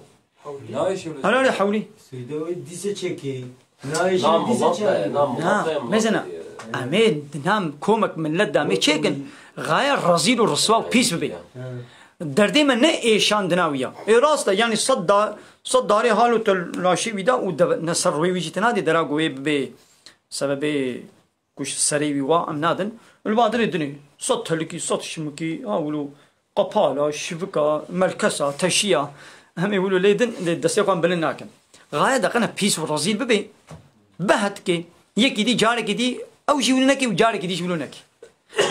Nayê şewle. Halo halo hewlî. Seyde wê dîse çekê. Nayê şewle dîse çekê. Na, mezena. Em ê di nav komek millet de em ê çêkin. Gaye rezîl û riswa û pîs bibe. Derdê me ne êşandina wî ya. Ê rast e, yanî sed da-, sed darê halo te laşê wî da û de-, ne ser rûyê wî jî te nadê dera ku wê bibê sebebê ku ji serê wî wa em nadin. Li va dinê dinê. Sed telikî, sed şimikî, ha wilo qepala, şivika, melkesa, teşiya. Em ê wilo lê din, lê destê xwe em bilind nakin. Gaye deqene pîs û rezîl bibe. Behet ke. Yekî dî, carekî dî, ew jî wilo neke û carekî dî jî wilo neke.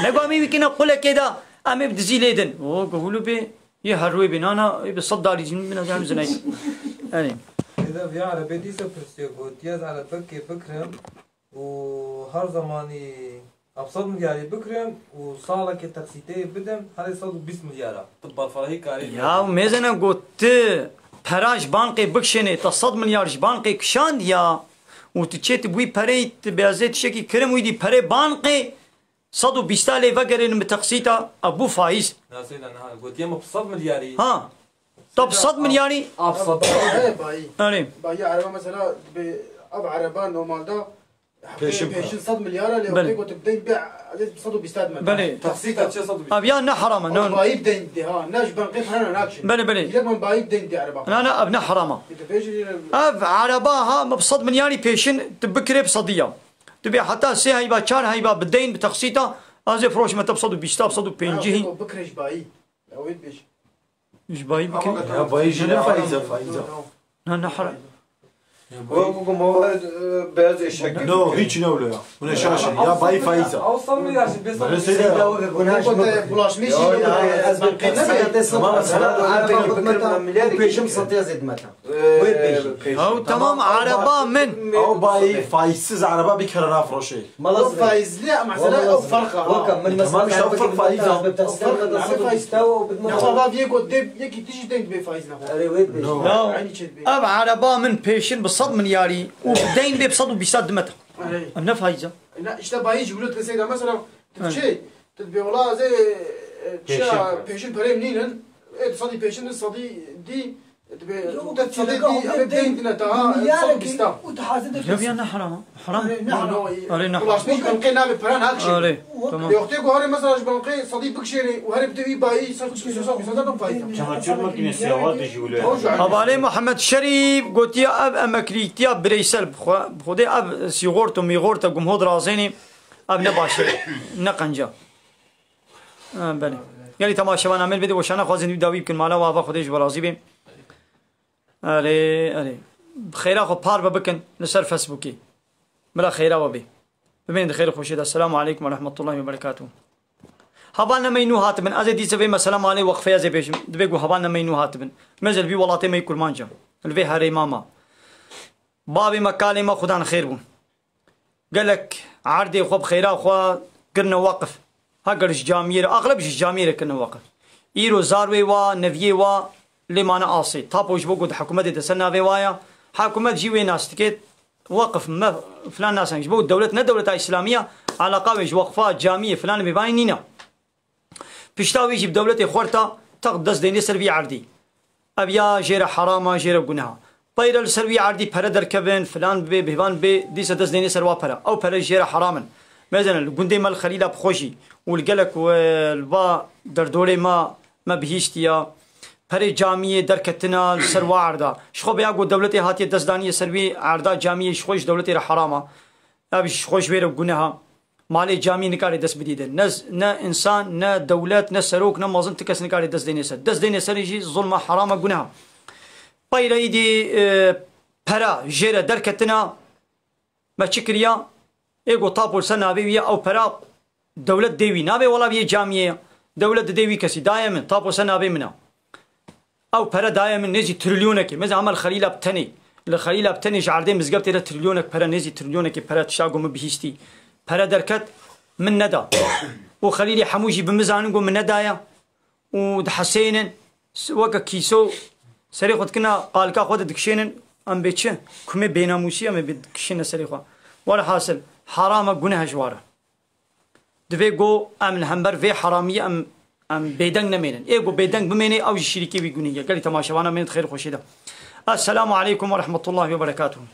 Ne ku em ê wî kine qulekê de, em ê bi dizî lê din. O, ku wilo bê, yê her rûyê bê nana, ê bi sed darî jî min bina, em zinayî. Erê. Êde viya erebê dîse pirsiye gotiye, ez erebekê bikirim. û her zemanî heft sed milyarî bikirim û salekê teqsîtê bidim herê sed û bîst milyara. Tu balfirahî karî. Ya mêzene got tu pera ji bankê bikişênê, te sed milyar ji bankê kişandiya û tu çê tu bi wî pereyî tu bêzê tiştekî kirim wî dî perê bankê sed û bîsta lê vegerênin bi teqsîta, ev bû faîz. Na seyda niha gotiye min bi sed milyarî. Ha. Te bi sed milyarî. Af sed. He, bayî. Erê. Bayî ereba mesela bi ev ereba normalde Pêşin pêşin sed milyar e, lê Belê. Wextê ku tu bideyî bê, ez sed û bîst me. Belê. Taksî kaçe sed û bîst? Ev ya ne heram e, ne. Ew bayî bideyî dê ha, ne ji bankê pere ne nakişin. Belê, belê. Dilek min bayî bideyî dê ereba. Na, na, ev ne heram e. Tu bêjî. Ev ereba ha, me bi sed milyarî pêşin tu bikirê bi sediya. Tu bê heta sê heyba, çar heyba bideyin bi taksîta, ez ê firoşime te bi sed û bîst, bi sed û pêncî. Bikirê ji bayî. Ew ê bêjî. Ji bayî bikirî? Ya bayî jî ne faîz e, faîz e. Na, ne heram. Wek ku mawar, e, beyaz eşek. No, hiç ne öyle ya. Bu ne şaşın. Ya bayî faîz e. Ew sed milyar jî bê sed. Seyda weke gunah ji min. Bulaşmış. Ya, ya, ez bi taksîta te sed. Tamam, sana da öyle bir milyar. Pêşim sediya zêdmeta. Ew tamam, araba min. Ew bayî faîzsiz araba bikere nafroşê. Mala O faizli ama mesela o farka. Waka min Tamam, mesela işte o fark faîz al. Fark abi faiz. Ya baba diye got de yeki tişi denk be faiz la. Erê wê bêjî. Ya, Aynı şey be. Ev araba min pêşin bi sed milyarî û bi deyn bê bi sed û bîst dimet. Erê. Em ne faiz e? Na işte bayî ji wilo teseyda mesela tu şey tu be wala ze Pêşin. Pêşin perê nînin. E sadî pêşin sadî dî. Yo, Te çeleka sedî o ev bê deyn dine ta, milyarek sed û bîst. Û tu hazir de Ya ya ne haram. Haram. Ne haram. Erê ne haram. Ulaşmış ben qey navê pera nakşin. Erê. Tamam. Yoxtê ku herê mesela ji ben qey sedî bikşênê û herê bi te wî bayî ser çi sosal bir zaten fayda. Çamaşır makinesi ya var da jüle. Havale Muhammed Şerîf gotiya ev emeklîtiya bireysel bi xwe-, bi xwedê ev sîgorto mîgorta gumho dirazênê ev ne baş e. Ne qenca. Ha, belê. Gelî temaşevan amel bide weşana xwazin wî dawî bikin mala û ava Xwedê ji we razî bê. Erê, erê. Bi xêra xwe parve bikin li ser Facebookê. Bila xêra we bê. Bimên di xêr û xweşê de. Selamu aleykum ve rahmetullahi ve berekatuhu. Heval nemeyî nû hatibin. Ez ê dîse vê mesela malê weqfê ez ê bêjim. Dibê ku heval nemeyî nû hatibin. Me ji li vî welatê me yî kurmanc e. Li vê herêma me. Bavê me kalê me xudan xêr bûn. Gelek erdê xwe bi xêra xwe kirine weqif. Heger ji camiyê re, axleb jî ji camiyê re kirine weqif. Îro zarwê wa, neviyê wa lê mane asê. Tapo ji bo ku di hikûmetê de ser navê wa ya, hikûmet jî wê nas dike, weqif me filan nasan. Ji bo dewlet ne dewleta îslamî ya, eleqa wê ji weqfa, camiyê, filan bêvanê nîne. Pişta wî jî bi dewletê xwe re ta teq dest deyne ser vî erdî. Ev ya jê re herama, jê re guneha. Peyre li ser wî erdî pere derkevin, filan bibê, bêvan bê, dîsa dest deyne ser wa pere. Ew pere jê re heram in. Mezene li gundê me li Xelîla bi xwe jî û li gelek we li va derdorê me, me bihîstiya. Perê camiyê derketina li ser wa erda. Ji xwe bêya ku dewletê hatiye dest daniye ser wî erda camiyê ji xwe ji dewletê re herama. Ev ji xwe ji wê re guneha. Malê camî nikarê dest bidî de. Ne, ne însan, ne dewlet, ne serok, ne mezin ti kes nikarê dest deynê ser. Dest deynê serê jî zulma herama guneha. Peyre îdî, e, pera jê re derketina me çi kiriya? Ê got tapo li ser navê wî ye, ew pera dewlet dê wî. Navê wela vê camiyê ye. Dewlet didê wî kesî. Daye min, tapo ser navê min e. Ew pere daye min nêzî trilyonekê. Meze hema li Xelîla bi tenê. Li Xelîla bi tenê ji erdê mizgeftê re trilyonek pere, nêzî trilyonekê pere tişta ku min bihîstî. Pere derket, min neda. Û Xelîlê hemû jî bi min zanin ku min nedaye. Û dihesênin, s-, weke kîso serê xwe dikine, qalika xwe de dikişênin, em bê çi? Kumê bênamûsî em ê bê dikişîne serê xwe. Welhasil, herame guneh ji wa re. Divê ku em li hember vê heramiyê em, em bêdeng nemênin. Ê ku bêdeng bimênê, ew jî şirîkê wî gunî ye. Gelî temaşevana me di xêr û xweşê de. Esselamu aleykum ve rahmetullahi ve berekatuhu.